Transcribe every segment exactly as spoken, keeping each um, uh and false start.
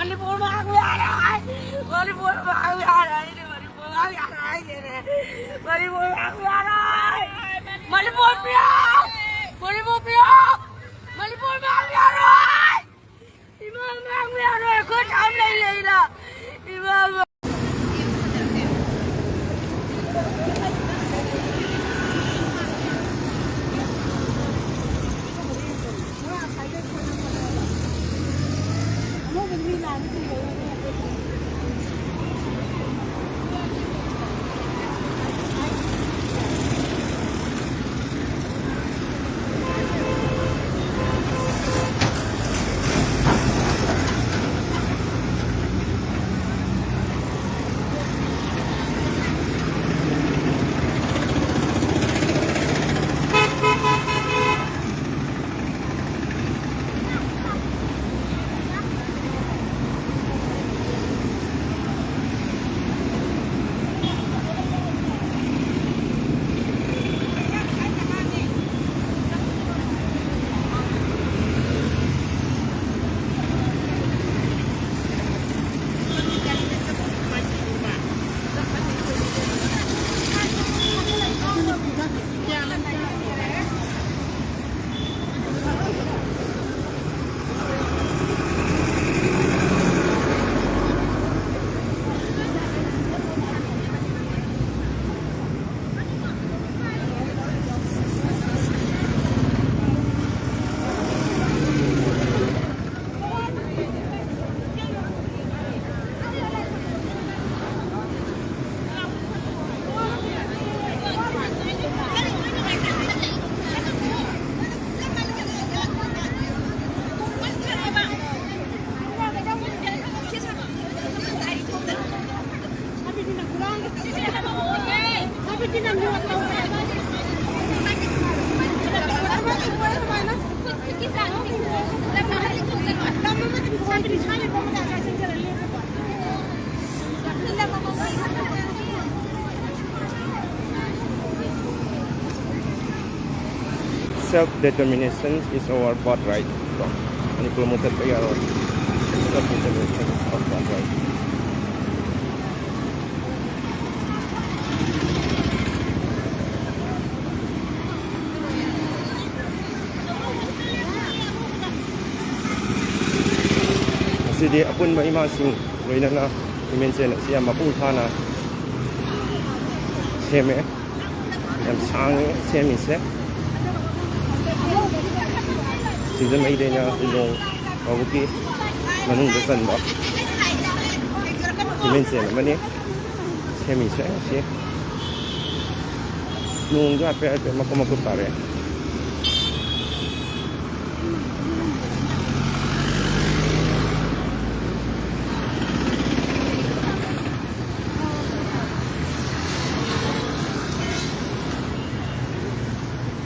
ꯃꯅꯤꯄꯨꯔ ꯃꯥꯡꯕ ꯌꯥꯔꯣꯏ! ꯃꯅꯤꯄꯨꯔ ꯃꯥꯡꯕ ꯌꯥꯔꯣꯏ! ꯑꯩꯗꯤ ꯃꯅꯤꯄꯨꯔ ꯃꯥꯡꯕ ꯌꯥꯔꯣꯏ ꯍꯥꯏꯁꯤꯅꯦ! ꯃꯅꯤꯄꯨꯔ ꯃꯥꯡꯕ ꯌꯥꯔꯣꯏ! ꯃꯅꯤꯄꯨꯔ ꯄꯤꯌꯣ! ꯃꯅꯤꯄꯨꯔ ꯄꯤꯌꯣ! ꯃꯅꯤꯄꯨꯔ ꯃꯥꯡꯕ ꯌꯥꯔꯣꯏ! ꯏꯃꯥ ꯃꯥꯡꯕ ꯌꯥꯔꯣꯏ! ꯑꯩꯈꯣꯏ ꯆꯥꯝ ꯂꯩ ꯂꯩꯅ! ꯏꯃꯥ ꯃꯥ- Self determination is our birthright. ꯀꯣ, ꯃꯅꯤꯄꯨꯔ ꯃꯨꯊꯠꯄ ꯌꯥꯔꯣꯏ꯫ ꯉꯁꯤꯗꯤ ꯑꯄꯨꯟꯕ ꯏꯃꯥꯁꯤꯡ ꯂꯣꯏꯅꯅ ꯍ꯭ꯌꯨꯃꯦꯟ ꯆꯦꯟ ꯑꯁꯤ ꯌꯥꯝ ꯃꯄꯨꯡ ꯐꯥꯅ ꯁꯦꯝꯃꯦ꯫ ꯌꯥꯝ ꯁꯥꯡꯉꯦ ꯁꯦꯝꯃꯤꯁꯦ꯫ ꯁꯤꯡꯖꯃꯩꯗꯩꯅ ꯂꯤꯂꯣꯡ ꯐꯥꯎꯕꯒꯤ ꯃꯅꯨꯡꯗ ꯆꯟꯕ ꯍ꯭ꯌꯨꯃꯦꯟ ꯆꯦꯟ ꯑꯃꯅꯤ꯫ ꯁꯦꯝꯃꯤꯁꯦ ꯁꯤ꯫ ꯅꯣꯡꯁꯨ ꯍꯥꯏꯐꯦꯠ ꯍꯥꯏꯐꯦꯠ ꯃꯀꯨꯞ ꯃꯀꯨꯞ ꯇꯥꯔꯛꯑꯦ꯫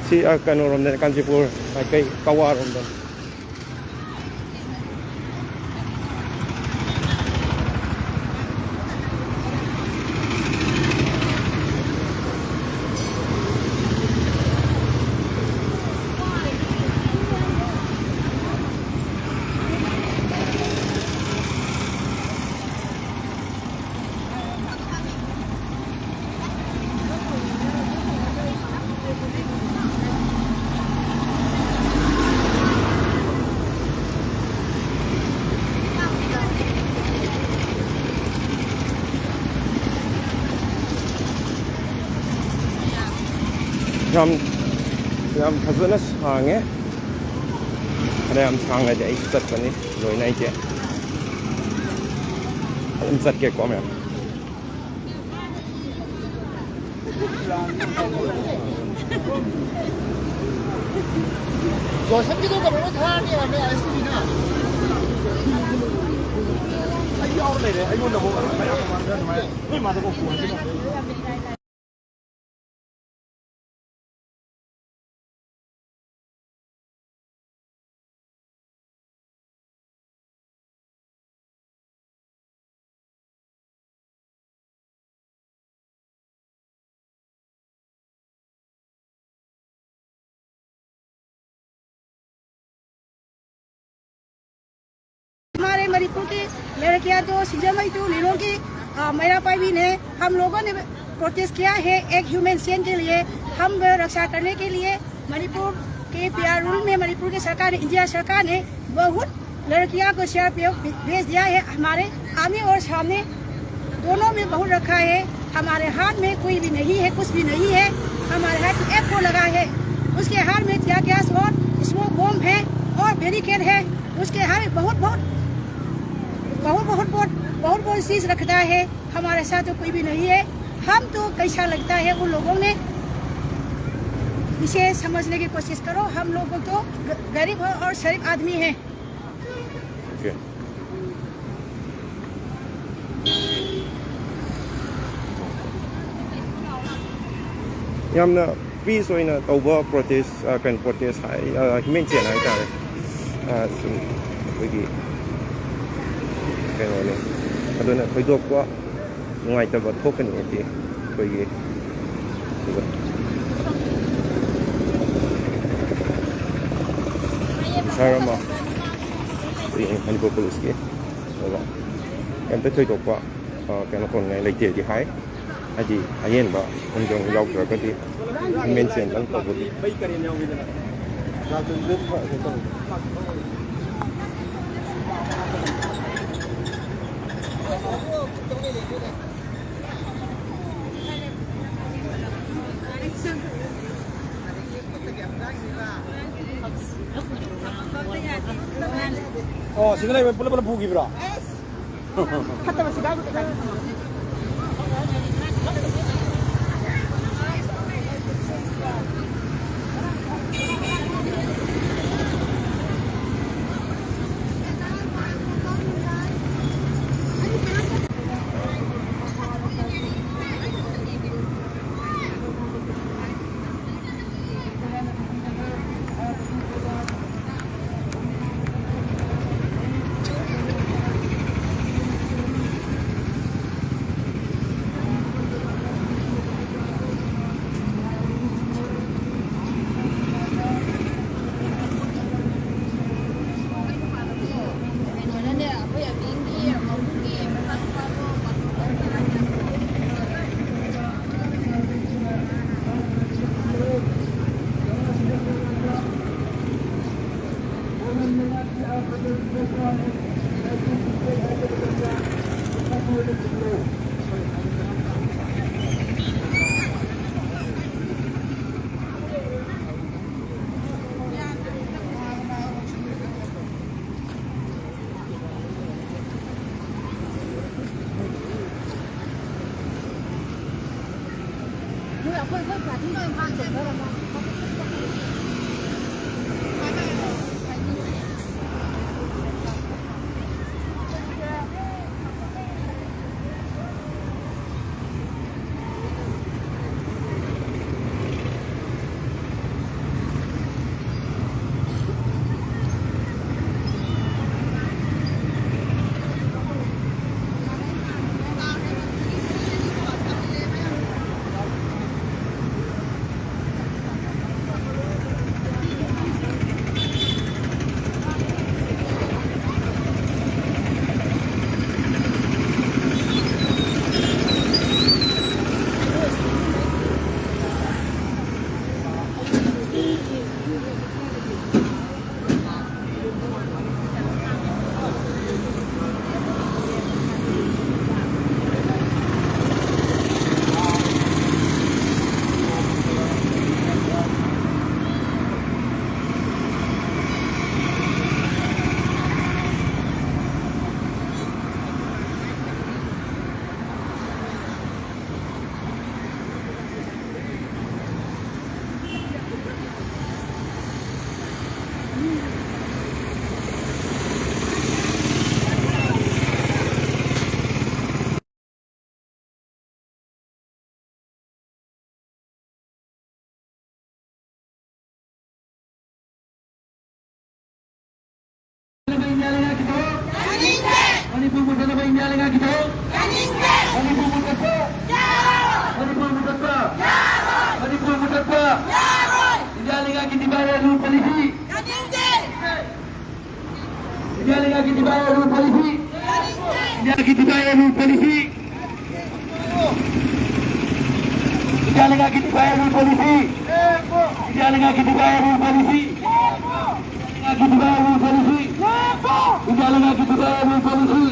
ꯁꯤ, ꯑ, ꯀꯩꯅꯣꯔꯣꯝꯗꯅꯦ, ꯀꯥꯟꯆꯤꯄꯨꯔ ꯃꯥꯏꯀꯩ ꯀꯋꯥꯔꯣꯝꯗꯅꯦ꯫ ꯌꯥꯝ, ꯌꯥꯝ ꯐꯖꯅ ꯁꯥꯡꯉꯦ꯫ ꯐꯅꯌꯥꯝ ꯁꯥꯡꯅꯗꯤ ꯑꯩꯁꯨ ꯆꯠꯄꯅꯤ, ꯂꯣꯏꯅ ꯑꯩꯁꯦ ꯑꯗꯨꯝ ꯆꯠꯀꯦꯀꯣ ꯃꯌꯥꯝ꯫ ꯂꯣꯁꯟꯒꯤꯗꯣ ꯀꯩꯅꯣꯅ ꯊꯥꯔꯅꯤ ꯍꯥꯏꯕꯅꯦ, ꯑꯥꯏꯁ ꯇꯤ ꯚꯤꯅ꯫ ꯑꯩ ꯌꯥꯎꯔ ꯂꯩꯔꯦ, ꯑꯩꯉꯣꯟꯗ ꯑꯃꯨꯛ ꯃꯌꯥꯝ ꯃꯃꯥꯡꯗ ꯑꯗꯨꯃꯥꯏꯅ ꯅꯣꯏ ꯃꯥꯗ ꯀꯣꯛ ꯐꯣꯟꯁꯤꯅ꯫ हमारे मणिपुर की लड़कियां तो सिंजमई टू लिलोंग की, अ, मैरा पाइबिन है। हम लोगों ने प्रोटेस्ट किया है एक ह्यूमन चेन के लिए। हम रक्षा करने के लिए मणिपुर के पीआर रूल में मणिपुर की सरकार, इंडिया सरकार ने बहुत लड़कियां को सीआरपीएफ भेज दिया है। हमारे आर्मी और सामने दोनों में बहुत रखा है। हमारे हाथ में कोई भी नहीं है, कुछ भी नहीं है। हमारे हाथ में एफ फोर लगा है, उसके हाथ में टियर गैस और स्मोक बॉम्ब है और बैरिकेड है। उसके हाथ में बहुत बहुत बहुत बहुत बहुत बहुत बहुत चीज रखता है। हमारे साथ तो कोई भी नहीं है। हम तो कैसा लगता है उन लोगों ने, इसे समझने की कोशिश करो। हम लोग तो ग- गरीब और शरीफ आदमी हैं। Okay. ꯌꯥꯝꯅ ꯄꯤꯁ ꯑꯣꯏꯅ ꯇꯧꯕ ꯄ꯭ꯔꯣꯇꯦꯁ, ꯀꯩꯅꯣ, ꯄ꯭ꯔꯣꯇꯦꯁ ꯍꯥꯏ, ꯍ꯭ꯌꯨꯃꯦꯟ ꯆꯦꯟ ꯍꯥꯏꯇꯥꯔꯦ꯫ ꯁꯨꯝ ꯑꯩꯈꯣꯏꯒꯤ ꯀꯩꯅꯣꯅꯦ꯫ ꯑꯗꯨꯅ ꯊꯣꯏꯗꯣꯛꯄ ꯅꯨꯡꯉꯥꯏꯇꯕ ꯊꯣꯛꯀꯅꯤ ꯍꯥꯏꯗꯤ ꯑꯩꯈꯣꯏꯒꯤ ꯁꯤꯗ ꯁꯥꯔ ꯑꯃ ꯑꯩꯈꯣꯏꯒꯤ ꯃꯅꯤꯄꯨꯔ ꯄꯨꯂꯤꯁꯀꯤ ꯑꯗꯨꯒ ꯀꯩꯝꯇ ꯊꯣꯏꯗꯣꯛꯄ, ꯑ, ꯀꯩꯅꯣ ꯇꯧꯅꯤꯡꯉꯥꯏ ꯂꯩꯇꯦꯗꯤ ꯍꯥꯏ꯫ ꯍꯥꯏꯗꯤ ꯑꯍꯦꯟꯕ ꯈꯣꯡꯖꯪ ꯌꯥꯎꯗ꯭ꯔꯒꯗꯤ ꯍ꯭ꯌꯨꯃꯦꯟ ꯆꯦꯟꯗꯪ ꯇꯧꯕꯗꯤ꯫ ꯑꯣ, ꯁꯤꯗ ꯂꯩꯕ ꯄꯨꯂꯞ ꯄꯨꯂꯞ ꯄꯨꯈꯤꯕ꯭ꯔꯣ? ꯌꯥꯅꯤꯡꯗꯦ! ꯃꯅꯤꯄꯨꯔ ꯃꯨꯠꯊꯠꯅꯕ ꯏꯟꯗꯤꯌꯥ ꯂꯩꯉꯥꯛꯀꯤ ꯊꯕꯛ? ꯌꯥꯅꯤꯡꯗꯦ! ꯃꯅꯤꯄꯨꯔ ꯃꯨꯠꯊꯠꯄ? ꯌꯥꯔꯣꯏ! ꯃꯅꯤꯄꯨꯔ ꯃꯨꯠꯊꯠꯄ? ꯌꯥꯔꯣꯏ! ꯃꯅꯤꯄꯨꯔ ꯃꯨꯠꯊꯠꯄ? ꯌꯥꯔꯣꯏ! ꯏꯟꯗꯤꯌꯥ ꯂꯩꯉꯥꯛꯀꯤ divide and rule policy? ꯌꯥꯅꯤꯡꯗꯦ! ꯏꯟꯗꯤꯌꯥ ꯂꯩꯉꯥꯛꯀꯤ divide and rule policy? ꯌꯥꯅꯤꯡꯗꯦ! ꯏꯟꯗꯤꯌꯥꯒꯤ divide and rule policy? India ꯂꯩꯉꯥꯛꯀꯤ divide and rule policy? India ꯂꯩꯉꯥꯛꯀꯤ divide and rule policy? India ꯂꯩꯉꯥꯛꯀꯤ divide and rule policy? India Lingakki Tigrairui policy.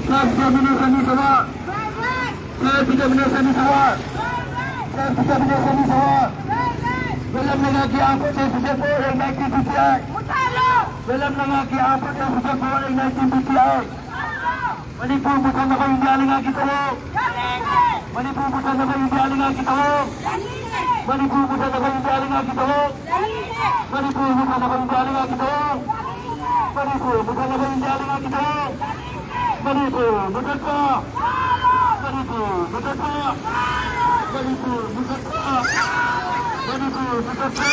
Self determination ni sawal. Self determination ni sawal. Self determination ni sawal. William Lingakki armed forces sejak Poland nineteen fifty-eight. William Lingakki armed forces sejak Poland nineteen fifty-eight. Manipur ꯄꯨꯊꯅꯕ ꯏꯟꯗꯤꯌꯥ ꯂꯩꯉꯥꯛꯀꯤ ꯊꯧꯑꯣꯡ꯫ ꯃꯅꯤꯄꯨꯔ ꯄꯨꯊꯅꯕ ꯏꯟꯗꯤꯌꯥ ꯂꯩꯉꯥꯛꯀꯤ ꯊꯧꯑꯣꯡ꯫ ꯃꯅꯤꯄꯨꯔ ꯄꯨꯊꯅꯕ ꯏꯟꯗꯤꯌꯥ ꯂꯩꯉꯥꯛꯀꯤ ꯊꯧꯑꯣꯡ꯫ ꯃꯅꯤꯄꯨꯔ ꯄꯨꯊꯅꯕ ꯏꯟꯗꯤꯌꯥ ꯂꯩꯉꯥꯛꯀꯤ ꯊꯧꯑꯣꯡ꯫ ꯃꯅꯤꯄꯨꯔ ꯄꯨꯊꯅꯕ ꯏꯟꯗꯤꯌꯥ ꯂꯩꯉꯥꯛꯀꯤ ꯊꯧꯑꯣꯡ꯫ ꯃꯅꯤꯄꯨꯔ ꯃꯨꯊꯠꯄ! ꯃꯅꯤꯄꯨꯔ ꯃꯨꯊꯠꯄ! ꯃꯅꯤꯄꯨꯔ ꯃꯨꯊꯠꯄ! ꯃꯅꯤꯄꯨꯔ ꯃꯨꯊꯠꯄ!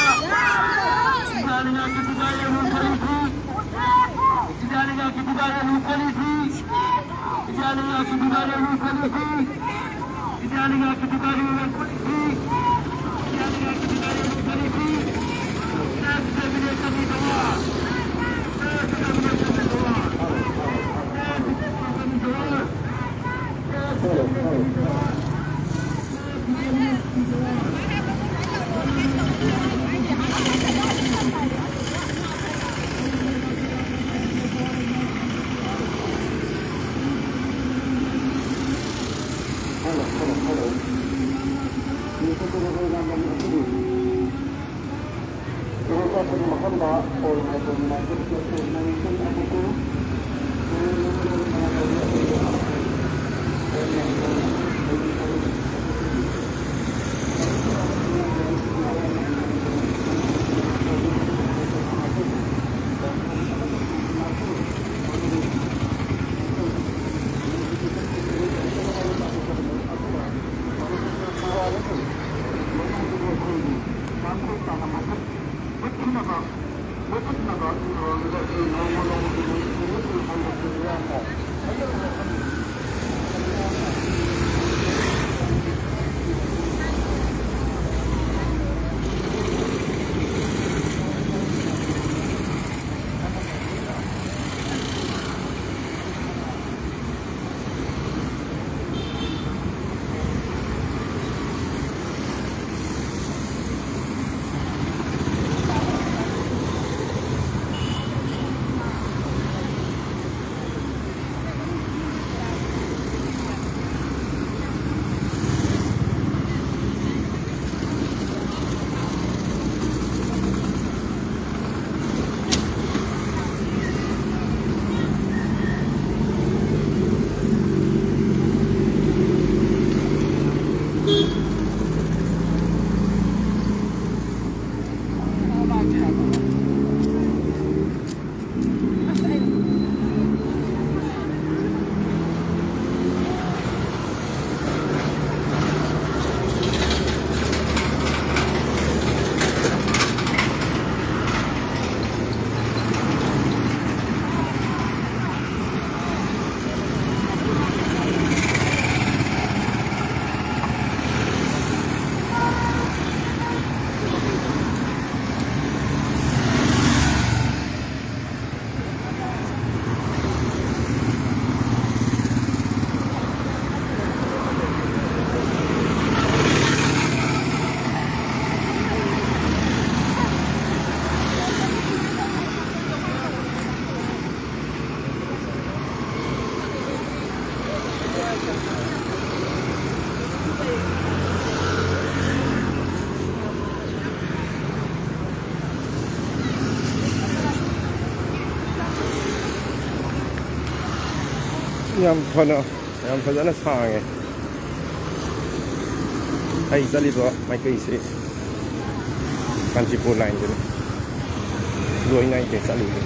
ꯏꯟꯗꯤꯌꯥ ꯂꯩꯉꯥꯛꯀꯤ ꯊꯨꯒꯥꯏꯔꯕ ꯄꯣꯂꯤꯁꯤ! ꯏꯟꯗꯤꯌꯥ ꯂꯩꯉꯥꯛꯀꯤ ꯊꯨꯒꯥꯏꯔꯕ ꯄꯣꯂꯤꯁꯤ! ꯏꯟꯗꯤꯌꯥ ꯂꯩꯉꯥꯛꯀꯤ ꯊꯨꯒꯥꯏꯔꯕ ꯄꯣꯂꯤꯁꯤ! ꯏꯟꯗꯤꯌꯥ ꯂꯩꯉꯥꯛꯀꯤ ꯊꯨꯒꯥꯏꯔꯕ ꯄꯣꯂꯤꯁꯤ! ꯏꯟꯗꯤꯌꯥ ꯂꯩꯉꯥꯛꯀꯤ ꯊꯨꯒꯥꯏꯔꯕ ꯄꯣꯂꯤꯁꯤ! ꯁꯦꯜꯐ ꯗꯤꯇꯔꯃꯤꯅꯦꯁꯟꯒꯤ ꯊꯧꯑꯣꯡ! ꯁꯦꯜꯐ ꯗꯤꯇꯔꯃꯤꯅꯦꯁꯟꯒꯤ ꯊꯧꯑꯣꯡ! ꯌꯥꯝ ꯐꯅ, ꯌꯥꯝ ꯐꯖꯅ ꯁꯥꯡꯉꯦ꯫ ꯑꯩ ꯆꯠꯂꯤꯕ ꯃꯥꯏꯀꯩꯁꯤ ꯀꯥꯟꯆꯤꯄꯨꯔ ꯂꯥꯏꯟꯗꯅꯤ꯫ ꯂꯣꯏꯅ ꯑꯩ ꯆꯠꯂꯤꯁꯦ꯫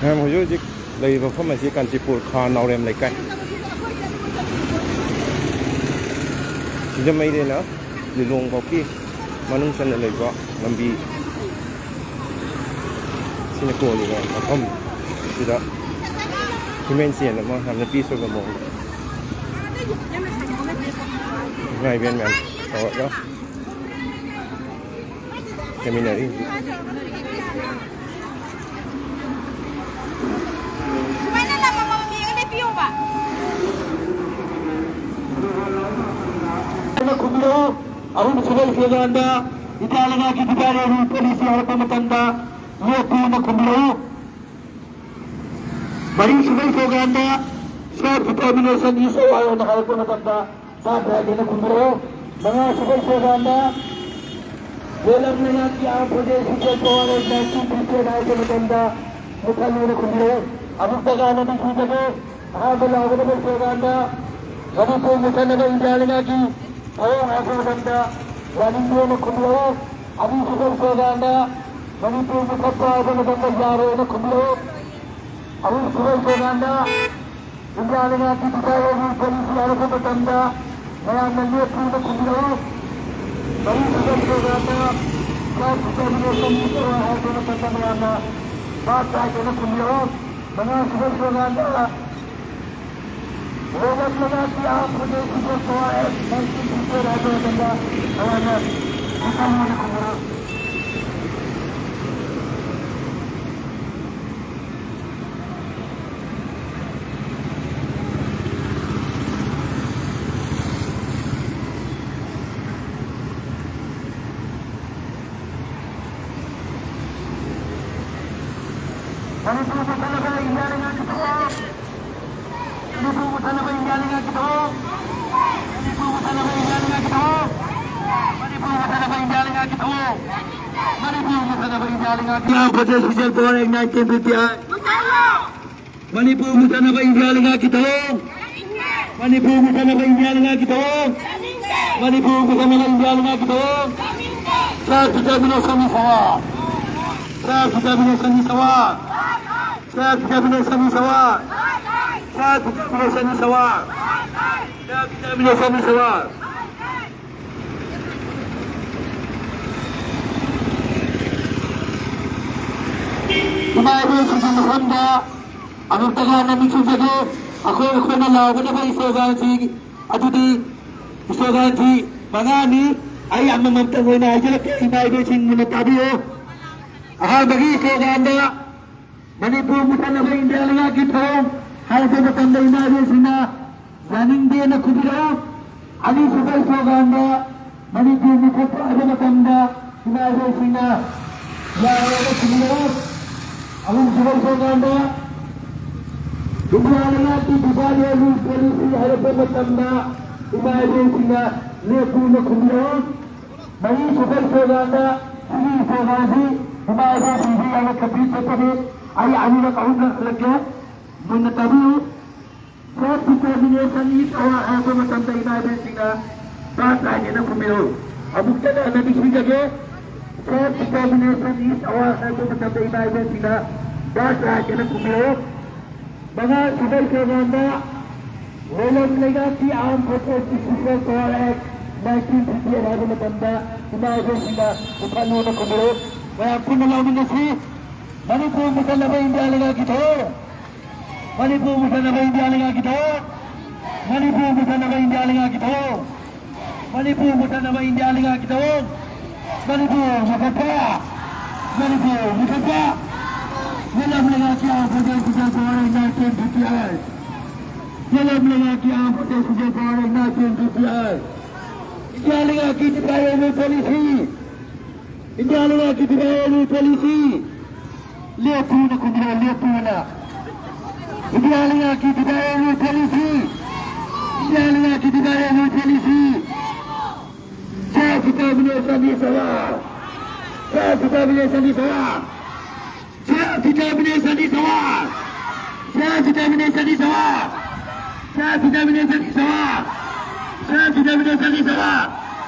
ꯃꯌꯥꯝ ꯍꯧꯖꯤꯛ ꯍꯧꯖꯤꯛ ꯂꯩꯔꯤꯕ ꯃꯐꯝ ꯑꯁꯤ ꯀꯥꯟꯆꯤꯄꯨꯔ ꯈꯥ ꯅꯥꯎꯔꯦꯝ ꯂꯩꯀꯥꯏ꯫ ꯁꯤꯡꯖꯃꯩꯗꯩꯅ ꯂꯤꯂꯣꯡ ꯐꯥꯎꯀꯤ ꯃꯅꯨꯡ ꯆꯟꯅ ꯂꯩꯕ ꯂꯝꯕꯤ ꯁꯤꯅ ꯀꯣꯜꯂꯤꯕ ꯃꯐꯝ ꯁꯤꯗ human chain ꯑꯃ ꯌꯥꯝꯅ peace ꯑꯣꯏꯕ ꯃꯑꯣꯡꯗ ꯏꯃꯥ ꯏꯕꯦꯟ ꯃꯌꯥꯝ ꯇꯧꯔꯒ ꯁꯦꯝꯃꯤꯟꯅꯔꯤ ꯍꯧꯖꯤꯛ꯫ ꯁꯨꯃꯥꯏꯅ ꯂꯝ ꯑꯃꯃꯝ ꯌꯦꯡꯉ ꯂꯦꯞꯄꯤꯌꯣꯕ꯫ ꯈꯨꯝꯕꯤꯔꯛꯎ꯫ ꯑꯍꯨꯝꯁꯨꯕ ꯏꯁꯂꯣꯒꯥꯟꯗ ꯏꯟꯗꯤꯌꯥ ꯂꯩꯉꯥꯛꯀꯤ ꯗꯤꯐꯦꯟꯁ ꯄꯣꯂꯤꯁꯤ ꯍꯥꯏꯔꯛꯄ ꯃꯇꯝꯗ ꯂꯦꯞꯄꯨꯅ ꯈꯨꯝꯕꯤꯔꯛꯎ꯫ ꯃꯔꯤꯁꯨꯕ ꯏꯁꯂꯣꯒꯥꯟꯗ self determination is our ꯍꯥꯏꯅ ꯍꯥꯏꯔꯛꯄ ꯃꯇꯝꯗ ꯚꯥꯞ ꯇꯥꯗꯦꯅ ꯈꯨꯝꯕꯤꯔꯛꯎ꯫ ꯃꯉꯥꯁꯨꯕ ꯏꯁꯂꯣꯒꯥꯟꯗ ꯂꯦꯂꯝ ꯂꯩꯉꯥꯛꯀꯤ armed forces ꯁꯤꯖꯦꯜ ꯄꯋꯥꯔ ꯑꯦꯛ ꯅꯥꯏꯟꯇꯤꯟ ꯐꯤꯐꯇꯤ ꯑꯦꯠ ꯍꯥꯏꯔꯛꯄ ꯃꯇꯝꯗ ꯃꯨꯊꯠꯂꯨꯅ ꯈꯨꯝꯕꯤꯔꯛꯎ꯫ ꯑꯃꯨꯛꯇ ꯀꯥꯟꯅꯗꯤ ꯊꯤꯖꯒꯦ꯫ ꯑꯍꯥꯟꯕ ꯂꯥꯎꯒꯗꯕ ꯏꯁꯂꯣꯒꯥꯟꯗ ꯃꯅꯤꯄꯨꯔ ꯃꯨꯊꯠꯅꯕ ꯏꯟꯗꯤꯌꯥ ꯂꯩꯉꯥꯛꯀꯤ ꯊꯧꯑꯣꯡ ꯍꯥꯏꯔꯛꯄ ꯃꯇꯝꯗ ꯌꯥꯅꯤꯡꯗꯦꯅ ꯈꯨꯝꯕꯤꯔꯛꯎ꯫ ꯑꯅꯤꯁꯨꯕ ꯏꯁꯂꯣꯒꯥꯟꯗ ꯃꯅꯤꯄꯨꯔ ꯃꯨꯊꯠꯄ ꯍꯥꯏꯕ ꯃꯇꯝꯗ ꯌꯥꯔꯣꯏꯅ ꯈꯨꯝꯕꯤꯔꯛꯎ꯫ ꯑꯍꯨꯝꯁꯨꯕ ꯏꯁꯂꯣꯒꯥꯟꯗ ꯏꯟꯗꯤꯌꯥ ꯂꯩꯉꯥꯛꯀꯤ ꯗꯤꯐꯦꯟꯁ ꯄꯣꯂꯤꯁꯤ ꯍꯥꯏꯔꯛꯄ ꯃꯇꯝꯗ ꯃꯌꯥꯝꯅ ꯂꯦꯞꯄꯨꯅ ꯈꯨꯝꯕꯤꯔꯛꯎ꯫ ꯃꯔꯤꯁꯨꯕ ꯏꯁꯂꯣꯒꯥꯟꯗ self determination ꯍꯥꯏꯔꯛꯄ ꯃꯇꯝꯗ ꯃꯌꯥꯝꯅ ꯚꯥꯞ ꯇꯥꯏꯗꯅ ꯈꯨꯝꯕꯤꯔꯛꯎ꯫ ꯃꯉꯥꯁꯨꯕ ꯏꯁꯂꯣꯒꯥꯟꯗ ꯂꯦꯂꯝ ꯂꯩꯉꯥꯛꯀꯤ armed forces ꯁꯤꯖꯦꯜ ꯄꯋꯥꯔ ꯑꯦꯛ ꯅꯥꯏꯟꯇꯤꯟ ꯐꯤꯐꯇꯤ ꯑꯦꯠ ꯍꯥꯏꯔꯛꯄ ꯃꯇꯝꯗ ꯃꯌꯥꯝꯅ ꯃꯨꯊꯠꯂꯨꯅ ꯈꯨꯝꯕꯤꯔꯛꯎ꯫ ꯃꯅꯤꯄꯨꯔ ꯃꯨꯊꯠꯅꯕ ꯏꯟꯗꯤꯌꯥ ꯂꯩꯉꯥꯛꯀꯤ ꯊꯧꯑꯣꯡ꯫ ꯃꯅꯤꯄꯨꯔ ꯃꯨꯊꯠꯅꯕ ꯏꯟꯗꯤꯌꯥ ꯂꯩꯉꯥꯛꯀꯤ ꯊꯧꯑꯣꯡ꯫ ꯃꯅꯤꯄꯨꯔ ꯃꯨꯊꯠꯅꯕ ꯏꯟꯗꯤꯌꯥ ꯂꯩꯉꯥꯛꯀꯤ ꯊꯧꯑꯣꯡ꯫ ꯃꯅꯤꯄꯨꯔ ꯃꯨꯊꯠꯅꯕ ꯏꯟꯗꯤꯌꯥ ꯂꯩꯉꯥꯛꯀꯤ ꯊꯧꯑꯣꯡ꯫ ꯃꯅꯤꯄꯨꯔ ꯃꯨꯊꯠꯅꯕ ꯏꯟꯗꯤꯌꯥ ꯂꯩꯉꯥꯛꯀꯤ ꯊꯧꯑꯣꯡ꯫ ꯃꯅꯤꯄꯨꯔ ꯃꯨꯊꯠꯅꯕ ꯏꯟꯗꯤꯌꯥ ꯂꯩꯉꯥꯛꯀꯤ ꯊꯧꯑꯣꯡ꯫ ꯃꯅꯤꯄꯨꯔ ꯃꯨꯊꯠꯅꯕ ꯏꯟꯗꯤꯌꯥ ꯂꯩꯉꯥꯛꯀꯤ ꯊꯧꯑꯣꯡ꯫ ꯃꯅꯤꯄꯨꯔ ꯃꯨꯊꯠꯅꯕ ꯏꯟꯗꯤꯌꯥ ꯂꯩꯉꯥꯛꯀꯤ ꯊꯧꯑꯣꯡ꯫ Self determination is our. Self determination is our. Self determination is our. Self determination is our. Self determination is our. ꯏꯃꯥ ꯏꯕꯦꯟꯁꯤꯡꯒꯤ ꯃꯐꯝꯗ ꯑꯃꯨꯛꯇꯒ ꯅꯃꯤꯠ ꯁꯤꯡꯖꯒꯦ꯫ ꯑꯩꯈꯣꯏ ꯑꯩꯈꯣꯏꯅ ꯂꯥꯎꯒꯗꯕ ꯏꯁꯂꯣꯒꯥꯟꯁꯤ ꯑꯗꯨꯗꯤ ꯏꯁꯂꯣꯒꯥꯟꯁꯤ ꯃꯉꯥꯅꯤ꯫ ꯑꯩ ꯑꯃꯃꯝꯇ ꯑꯣꯏꯅ ꯍꯥꯏꯖꯔꯛꯀꯦ, ꯏꯃꯥ ꯏꯕꯦꯟꯁꯤꯡ ꯃꯨꯟꯅ ꯇꯥꯕꯤꯌꯨ꯫ ꯑꯍꯥꯟꯕꯒꯤ ꯏꯁꯂꯣꯒꯥꯟꯗ "ꯃꯅꯤꯄꯨꯔ ꯃꯨꯊꯠꯅꯕ ꯏꯟꯗꯤꯌꯥ ꯂꯩꯉꯥꯛꯀꯤ ꯊꯧꯑꯣꯡ" ꯍꯥꯏꯔꯛꯄ ꯃꯇꯝꯗ ꯏꯃꯥ ꯏꯕꯦꯟꯁꯤꯡꯅ ꯌꯥꯅꯤꯡꯗꯦꯅ ꯈꯨꯝꯕꯤꯔꯛꯎ꯫ ꯑꯅꯤꯁꯨꯕ ꯏꯁꯂꯣꯒꯥꯟꯗ "ꯃꯅꯤꯄꯨꯔ ꯃꯨꯊꯠꯄ" ꯍꯥꯏꯕ ꯃꯇꯝꯗ ꯏꯃꯥ ꯏꯕꯦꯟꯁꯤꯡꯅ ꯌꯥꯔꯣꯏꯅ ꯈꯨꯝꯕꯤꯔꯛꯎ꯫ ꯑꯍꯨꯝꯁꯨꯕ ꯏꯁꯂꯣꯒꯥꯟꯗ "ꯏꯟꯗꯤꯌꯥ ꯂꯩꯉꯥꯛꯀꯤ ꯗꯤꯚꯥꯏꯠ ꯑꯦꯟ ꯔꯨꯜ ꯄꯣꯂꯤꯁꯤ" ꯍꯥꯏꯔꯛꯄ ꯃꯇꯝꯗ ꯏꯃꯥ ꯏꯕꯦꯟꯁꯤꯡꯅ ꯂꯦꯞꯄꯨꯅ ꯈꯨꯝꯕꯤꯔꯛꯎ꯫ ꯃꯔꯤꯁꯨꯕ ꯏꯁꯂꯣꯒꯥꯟꯗ, ꯁꯤꯒꯤ ꯏꯁꯂꯣꯒꯥꯟꯁꯤ ꯏꯃꯥ ꯏꯕꯦꯟꯁꯤꯡꯁꯤ ꯌꯥꯝꯅ ꯀꯟꯐ꯭ꯌꯨꯁ ꯆꯠꯄꯅꯤ꯫ ꯑꯩ ꯑꯅꯤꯔꯛ ꯑꯍꯨꯝꯂꯛ ꯍꯜꯂꯛꯀꯦ, ꯃꯨꯟꯅ ꯇꯥꯕꯤꯌꯨ꯫ "Self determination is our" ꯍꯥꯏꯔꯛꯄ ꯃꯇꯝꯗ ꯏꯃꯥ ꯏꯕꯦꯟꯁꯤꯡꯅ "ꯄꯥꯁ" ꯍꯥꯏꯒꯦꯅ ꯈꯨꯝꯕꯤꯔꯛꯎ꯫ ꯑꯃꯨꯛꯇ ꯍꯟꯅ ꯅꯤꯡꯁꯤꯡꯖꯒꯦ꯫ "Self determination is our" ꯍꯥꯏꯔꯛꯄ ꯃꯇꯝꯗ ꯏꯃꯥ ꯏꯕꯦꯟꯁꯤꯡꯅ "ꯄꯥꯁ" ꯍꯥꯏꯒꯦꯅ ꯈꯨꯝꯕꯤꯔꯛꯎ꯫ ꯃꯉꯥꯁꯨꯕ ꯏꯁꯂꯣꯒꯥꯟꯗ "ꯂꯣꯂꯝ ꯂꯩꯉꯥꯛꯀꯤ Armed Forces Special Power Act nineteen fifty eight" ꯍꯥꯏꯕ ꯃꯇꯝꯗ ꯏꯃꯥ ꯏꯕꯦꯟꯁꯤꯡꯅ "ꯃꯨꯊꯠꯂꯨꯅ" ꯈꯨꯝꯕꯤꯔꯛꯎ꯫ ꯃꯌꯥꯝ ꯄꯨꯟꯅ ꯂꯥꯎꯃꯤꯟꯅꯁꯤ꯫ "ꯃꯅꯤꯄꯨꯔ ꯃꯨꯊꯠꯅꯕ ꯏꯟꯗꯤꯌꯥ ꯂꯩꯉꯥꯛꯀꯤ ꯊꯧꯑꯣꯡ! ꯃꯅꯤꯄꯨꯔ ꯃꯨꯊꯠꯅꯕ ꯏꯟꯗꯤꯌꯥ ꯂꯩꯉꯥꯛꯀꯤ ꯊꯧꯑꯣꯡ! ꯃꯅꯤꯄꯨꯔ ꯃꯨꯊꯠꯅꯕ ꯏꯟꯗꯤꯌꯥ ꯂꯩꯉꯥꯛꯀꯤ ꯊꯧꯑꯣꯡ! ꯃꯅꯤꯄꯨꯔ ꯃꯨꯊꯠꯅꯕ ꯏꯟꯗꯤꯌꯥ ꯂꯩꯉꯥꯛꯀꯤ ꯊꯧꯑꯣꯡ! ꯃꯅꯤꯄꯨꯔ ꯃꯨꯊꯠꯄ! ꯃꯅꯤꯄꯨꯔ ꯃꯨꯊꯠꯄ! ꯂꯣꯂꯝ ꯂꯩꯉꯥꯛꯀꯤ Armed Forces Special Power Act nineteen fifty eight! ꯂꯣꯂꯝ ꯂꯩꯉꯥꯛꯀꯤ Armed Forces Special Power Act nineteen fifty eight! India ꯂꯩꯉꯥꯛꯀꯤ divide and rule policy! India ꯂꯩꯉꯥꯛꯀꯤ ꯗꯤꯚꯥꯏꯠ ꯑꯦꯟ ꯔꯨꯜ ꯄꯣꯂꯤꯁꯤ! ꯂꯦꯞꯄꯨꯅ ꯈꯨꯝꯕꯤꯔꯛꯎ, ꯂꯦꯞꯄꯨꯅ! ꯏꯟꯗꯤꯌꯥ ꯂꯩꯉꯥꯛꯀꯤ divide and rule policy! India ꯂꯩꯉꯥꯛꯀꯤ divide and rule policy! Self determination is our! Self determination is our! Self determination is our! Self determination is our! Self determination is our! Self determination is our!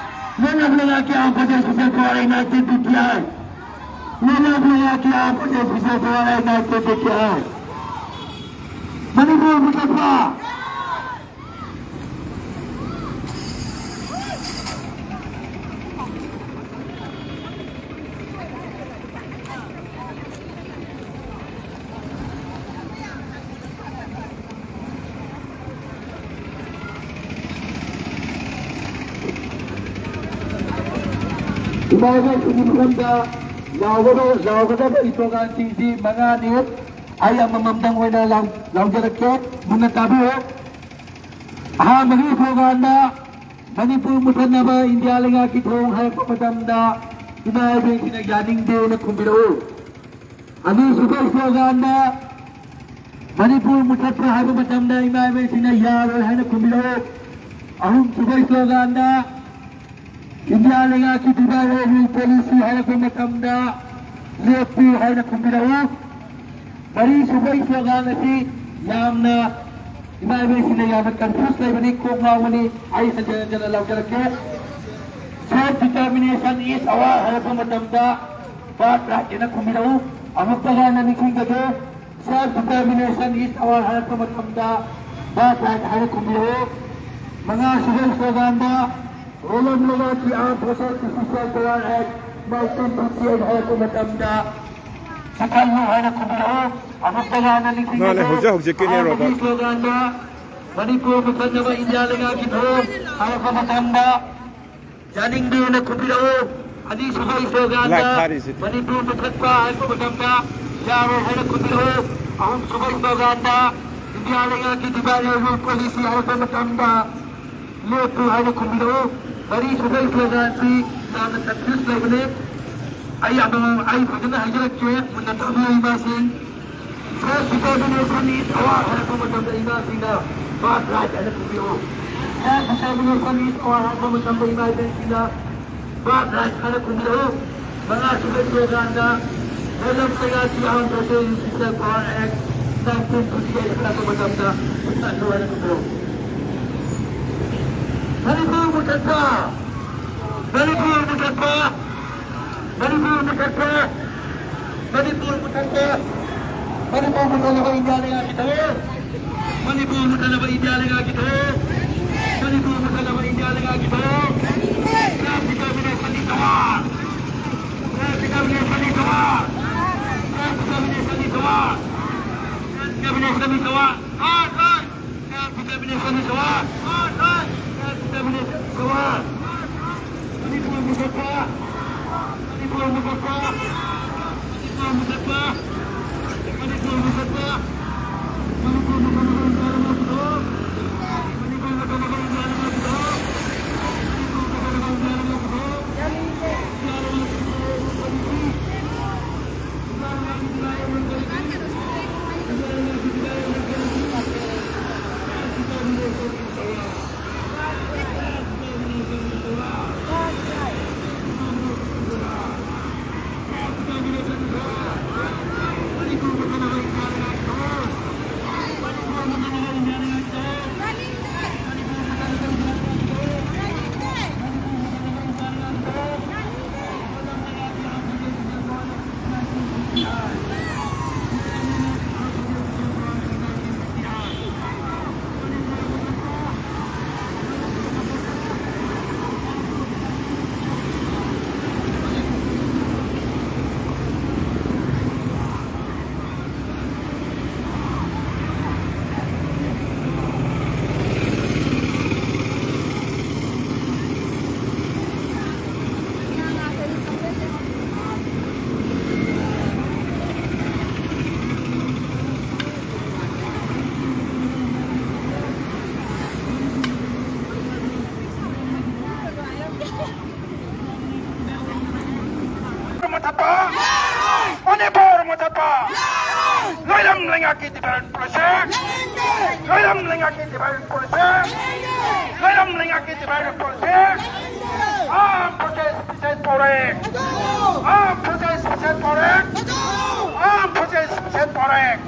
Lolo Blagaki ang Pancasila Sekolah nineteen fifty-eight! ꯂꯩꯕꯥꯛ ꯂꯩꯉꯥꯛꯀꯤ ꯑꯥ ꯄꯨꯟꯅ ꯁꯤꯖ ꯊꯋꯥꯏ ꯅꯥꯏ ꯇꯦꯛ ꯇꯦꯛ ꯇꯦꯛ ꯍꯥꯏ꯫ ꯃꯅꯤꯄꯨꯔ ꯃꯨꯊꯠꯄ! ꯏꯃꯥ ꯏꯕꯦꯟꯁꯤꯡꯒꯤ ꯃꯐꯝꯗ ꯂꯥꯎꯒꯗꯕ, ꯂꯥꯎꯒꯗꯕ ꯏꯁꯂꯣꯒꯥꯟꯁꯤꯡꯁꯤ ꯃꯉꯥꯅꯤ꯫ ꯑꯩ ꯑꯃꯃꯝꯗꯪ ꯑꯣꯏꯅ ꯂꯥꯎ-, ꯂꯥꯎꯖꯔꯛꯀꯦ, ꯃꯨꯟꯅ ꯇꯥꯕꯤꯌꯨ꯫ ꯑꯍꯥꯟꯕꯒꯤ ꯏꯁꯂꯣꯒꯥꯟꯗ ꯃꯅꯤꯄꯨꯔ ꯃꯨꯊꯠꯅꯕ ꯏꯟꯗꯤꯌꯥ ꯂꯩꯉꯥꯛꯀꯤ ꯊꯧꯑꯣꯡ ꯍꯥꯏꯔꯛꯄ ꯃꯇꯝꯗ ꯏꯃꯥ ꯏꯕꯦꯟꯁꯤꯡꯅ ꯌꯥꯅꯤꯡꯗꯦꯅ ꯈꯨꯝꯕꯤꯔꯛꯎ꯫ ꯑꯅꯤꯁꯨꯕ ꯏꯁꯂꯣꯒꯥꯟꯗ ꯃꯅꯤꯄꯨꯔ ꯃꯨꯊꯠꯄ ꯍꯥꯏꯕ ꯃꯇꯝꯗ ꯏꯃꯥ ꯏꯕꯦꯟꯁꯤꯡꯅ ꯌꯥꯔꯣꯏ ꯍꯥꯏꯅ ꯈꯨꯝꯕꯤꯔꯛꯎ꯫ ꯑꯍꯨꯝꯁꯨꯕ ꯏꯁꯂꯣꯒꯥꯟꯗ ꯏꯟꯗꯤꯌꯥ ꯂꯩꯉꯥꯛꯀꯤ divide and rule policy ꯍꯥꯏꯔꯛꯄ ꯃꯇꯝꯗ ꯂꯦꯞꯄꯨ ꯍꯥꯏꯅ ꯈꯨꯝꯕꯤꯔꯛꯎ꯫ ꯃꯔꯤꯁꯨꯕ ꯏꯁꯂꯣꯒꯥꯟ ꯑꯁꯤ ꯌꯥꯝꯅ ꯏꯃꯥ ꯏꯕꯦꯟꯁꯤꯡꯅ ꯌꯥꯝꯅ confuse ꯂꯩꯕꯅꯤ, ꯀꯣꯛ ꯉꯥꯎꯕꯅꯤ꯫ ꯑꯩ ꯍꯟꯖꯤꯟ ꯍꯟꯖꯤꯟꯅ ꯂꯥꯎꯖꯔꯛꯀꯦ꯫ Self determination is our ꯍꯥꯏꯔꯛꯄ ꯃꯇꯝꯗ birth right ꯍꯥꯏꯅ ꯈꯨꯝꯕꯤꯔꯛꯎ꯫ ꯑꯃꯨꯛꯇ ꯍꯟꯅ ꯅꯤꯡꯁꯤꯡꯖꯒꯦ, self determination is our ꯍꯥꯏꯔꯛꯄ ꯃꯇꯝꯗ birth right ꯍꯥꯏꯅ ꯈꯨꯝꯕꯤꯔꯛꯎ꯫ ꯃꯉꯥꯁꯨꯕ ꯏꯁꯂꯣꯒꯥꯟꯗ ꯔꯣꯂꯝ ꯂꯩꯉꯥꯛꯀꯤ Armed Forces Special Power Act nineteen fifty eight ꯍꯥꯏꯔꯛꯄ ꯃꯇꯝꯗ ꯆꯠꯍꯜꯂꯨ ꯍꯥꯏꯅ ꯈꯨꯝꯕꯤꯔꯛꯎ꯫ ꯑꯃꯨꯛꯇ ꯍꯟꯅ ꯅꯤꯡꯁꯤꯡꯖꯒꯦ, ꯃꯥꯅꯦ, ꯍꯧꯖꯤꯛ ꯍꯧꯖꯤꯛꯀꯤꯅꯦ, ꯑꯍꯥꯟꯕꯒꯤ ꯔꯣꯂꯝ꯫ ꯏꯁꯂꯣꯒꯥꯟꯗ ꯃꯅꯤꯄꯨꯔ ꯃꯨꯊꯠꯅꯕ ꯏꯟꯗꯤꯌꯥ ꯂꯩꯉꯥꯛꯀꯤ ꯊꯧꯑꯣꯡ ꯍꯥꯏꯔꯛꯄ ꯃꯇꯝꯗ ꯌꯥꯅꯤꯡꯗꯦꯅ ꯈꯨꯝꯕꯤꯔꯛꯎ꯫ ꯑꯅꯤꯁꯨꯕ ꯏꯁꯂꯣꯒꯥꯟꯗ ꯂꯥꯏꯚ ꯊꯥꯔꯤꯁꯤꯗꯤ꯫ ꯃꯅꯤꯄꯨꯔ ꯃꯨꯊꯠꯄ ꯍꯥꯏꯔꯛꯄ ꯃꯇꯝꯗ ꯌꯥꯔꯣꯏ ꯍꯥꯏꯅ ꯈꯨꯝꯕꯤꯔꯛꯎ꯫ ꯑꯍꯨꯝꯁꯨꯕ ꯏꯁꯂꯣꯒꯥꯟꯗ ꯏꯟꯗꯤꯌꯥ ꯂꯩꯉꯥꯛꯀꯤ divide and rule policy ꯍꯥꯏꯔꯛꯄ ꯃꯇꯝꯗ ꯂꯦꯞꯄꯨ ꯍꯥꯏꯅ ꯈꯨꯝꯕꯤꯔꯛꯎ꯫ ꯃꯔꯤꯁꯨꯕ ꯏꯁꯂꯣꯒꯥꯟꯁꯤ ꯌꯥꯝꯅ confuse ꯂꯩꯕꯅꯤ꯫ ꯑꯩ ꯑꯃꯃꯝ ꯑꯩ ꯐꯖꯅ ꯍꯥꯏꯖꯔꯛꯀꯦ, ꯃꯨꯟꯅ ꯇꯥꯕꯤꯌꯨ ꯏꯃꯥꯁꯤꯡ꯫ Self determination is our ꯍꯥꯏꯔꯛꯄ ꯃꯇꯝꯗ ꯏꯃꯥꯁꯤꯡꯅ birth right ꯍꯥꯏꯅ ꯈꯨꯝꯕꯤꯔꯛꯎ꯫ Self determination is our ꯍꯥꯏꯔꯛꯄ ꯃꯇꯝꯗ ꯏꯃꯥ ꯏꯕꯦꯟꯁꯤꯡꯅ birth right ꯍꯥꯏꯅ ꯈꯨꯝꯕꯤꯔꯛꯎ꯫ ꯃꯉꯥꯁꯨꯕ ꯏꯁꯂꯣꯒꯥꯟꯗ ꯔꯣꯂꯝ ꯂꯩꯉꯥꯛꯀꯤ Armed Forces Special Power Act nineteen fifty eight ꯍꯥꯏꯔꯛꯄ ꯃꯇꯝꯗ ꯆꯠꯂꯨ ꯍꯥꯏꯅ ꯈꯨꯝꯕꯤꯔꯛꯎ꯫ ꯃꯅꯤꯄꯨꯔ ꯃꯨꯊꯠꯄ! ꯃꯅꯤꯄꯨꯔ ꯃꯨꯊꯠꯄ! ꯃꯅꯤꯄꯨꯔ ꯃꯨꯊꯠꯄ! ꯃꯅꯤꯄꯨꯔ ꯃꯨꯊꯠꯄ, ꯃꯅꯤꯄꯨꯔ ꯃꯨꯊꯠꯅꯕ ꯏꯟꯗꯤꯌꯥ ꯂꯩꯉꯥꯛꯀꯤ ꯊꯧꯑꯣꯡ, ꯃꯅꯤꯄꯨꯔ ꯃꯨꯊꯠꯅꯕ ꯏꯟꯗꯤꯌꯥ ꯂꯩꯉꯥꯛꯀꯤ ꯊꯧꯑꯣꯡ, ꯃꯅꯤꯄꯨꯔ ꯃꯨꯊꯠꯅꯕ ꯏꯟꯗꯤꯌꯥ ꯂꯩꯉꯥꯛꯀꯤ ꯊꯧꯑꯣꯡ, ꯁꯦꯜꯐ ꯗꯤꯇꯔꯃꯤꯅꯦꯁꯟꯒꯤ ꯇꯧꯔ, ꯁꯦꯜꯐ ꯗꯤꯇꯔꯃꯤꯅꯦꯁꯟꯒꯤ ꯇꯧꯔ, ꯁꯦꯜꯐ ꯗꯤꯇꯔꯃꯤꯅꯦꯁꯟꯒꯤ ꯇꯧꯔ, ꯁꯦꯜꯐ ꯗꯤꯇꯔꯃꯤꯅꯦꯁꯟꯒꯤ ꯇꯧꯔ꯫ ꯍꯣꯏ, ꯍꯣꯏ꯫ Self determination is war. Self determination is war. Manipur ꯃꯨꯊꯠꯄ! ꯃꯅꯤꯄꯨꯔ ꯃꯨꯊꯠꯄ! ꯃꯅꯤꯄꯨꯔ ꯃꯨꯊꯠꯄ! ꯃꯅꯤꯄꯨꯔ ꯃꯨꯊꯠꯄ! ꯃꯅꯤꯄꯨꯔ ꯃꯨꯊꯠꯅꯕ ꯏꯟꯗꯤꯌꯥ ꯂꯩꯉꯥꯛꯀꯤ ꯊꯧꯑꯣꯡ! ꯃꯅꯤꯄꯨꯔ ꯃꯨꯊꯠꯅꯕ ꯏꯟꯗꯤꯌꯥ ꯂꯩꯉꯥꯛꯀꯤ ꯊꯧꯑꯣꯡ! ꯃꯅꯤꯄꯨꯔ ꯃꯨꯊꯠꯅꯕ ꯏꯟꯗꯤꯌꯥ ꯂꯩꯉꯥꯛꯀꯤ ꯊꯧꯑꯣꯡ! ꯏꯟꯗꯤꯌꯥ ꯂꯩꯉꯥꯛꯀꯤ ꯊꯧꯑꯣꯡ! ꯃꯨꯊꯠꯄ! ꯃꯅꯤꯄꯨꯔ ꯃꯨꯊꯠꯄ! ꯂꯣꯏꯔꯝ ꯂꯩꯉꯥꯛꯀꯤ development policy! ꯂꯣꯏꯔꯝ ꯂꯩꯉꯥꯛꯀꯤ development policy! ꯂꯣꯏꯔꯝ ꯂꯩꯉꯥꯛꯀꯤ development policy! Armed forces special power act! Armed forces special power act! Armed forces special power act!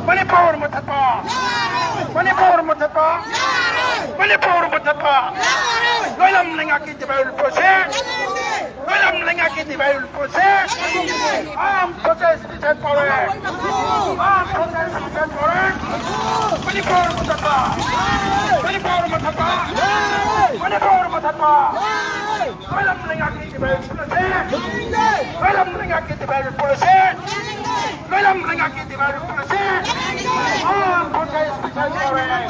Manipur ꯃꯨꯊꯠꯄ! ꯃꯅꯤꯄꯨꯔ ꯃꯨꯊꯠꯄ! ꯃꯅꯤꯄꯨꯔ ꯃꯨꯊꯠꯄ! ꯂꯣꯏꯔꯝ ꯂꯩꯉꯥꯛꯀꯤ development policy! ꯂꯣꯏꯔꯝ ꯂꯩꯉꯥꯛꯀꯤ development policy! Armed forces stand for it. Armed forces stand for it. Manipur ꯃꯨꯊꯠꯄ! ꯃꯅꯤꯄꯨꯔ ꯃꯨꯊꯠꯄ! ꯃꯅꯤꯄꯨꯔ ꯃꯨꯊꯠꯄ! ꯂꯣꯏꯂꯝ ꯂꯩꯉꯥꯛꯀꯤ divide ꯄꯨꯂꯁꯦ! ꯂꯣꯏꯂꯝ ꯂꯩꯉꯥꯛꯀꯤ ꯗꯤꯚꯥꯏꯠ ꯄꯨꯂꯁꯦ! ꯂꯣꯏꯂꯝ ꯂꯩꯉꯥꯛꯀꯤ divide ꯄꯨꯂꯁꯦ! Armed forces stand for it.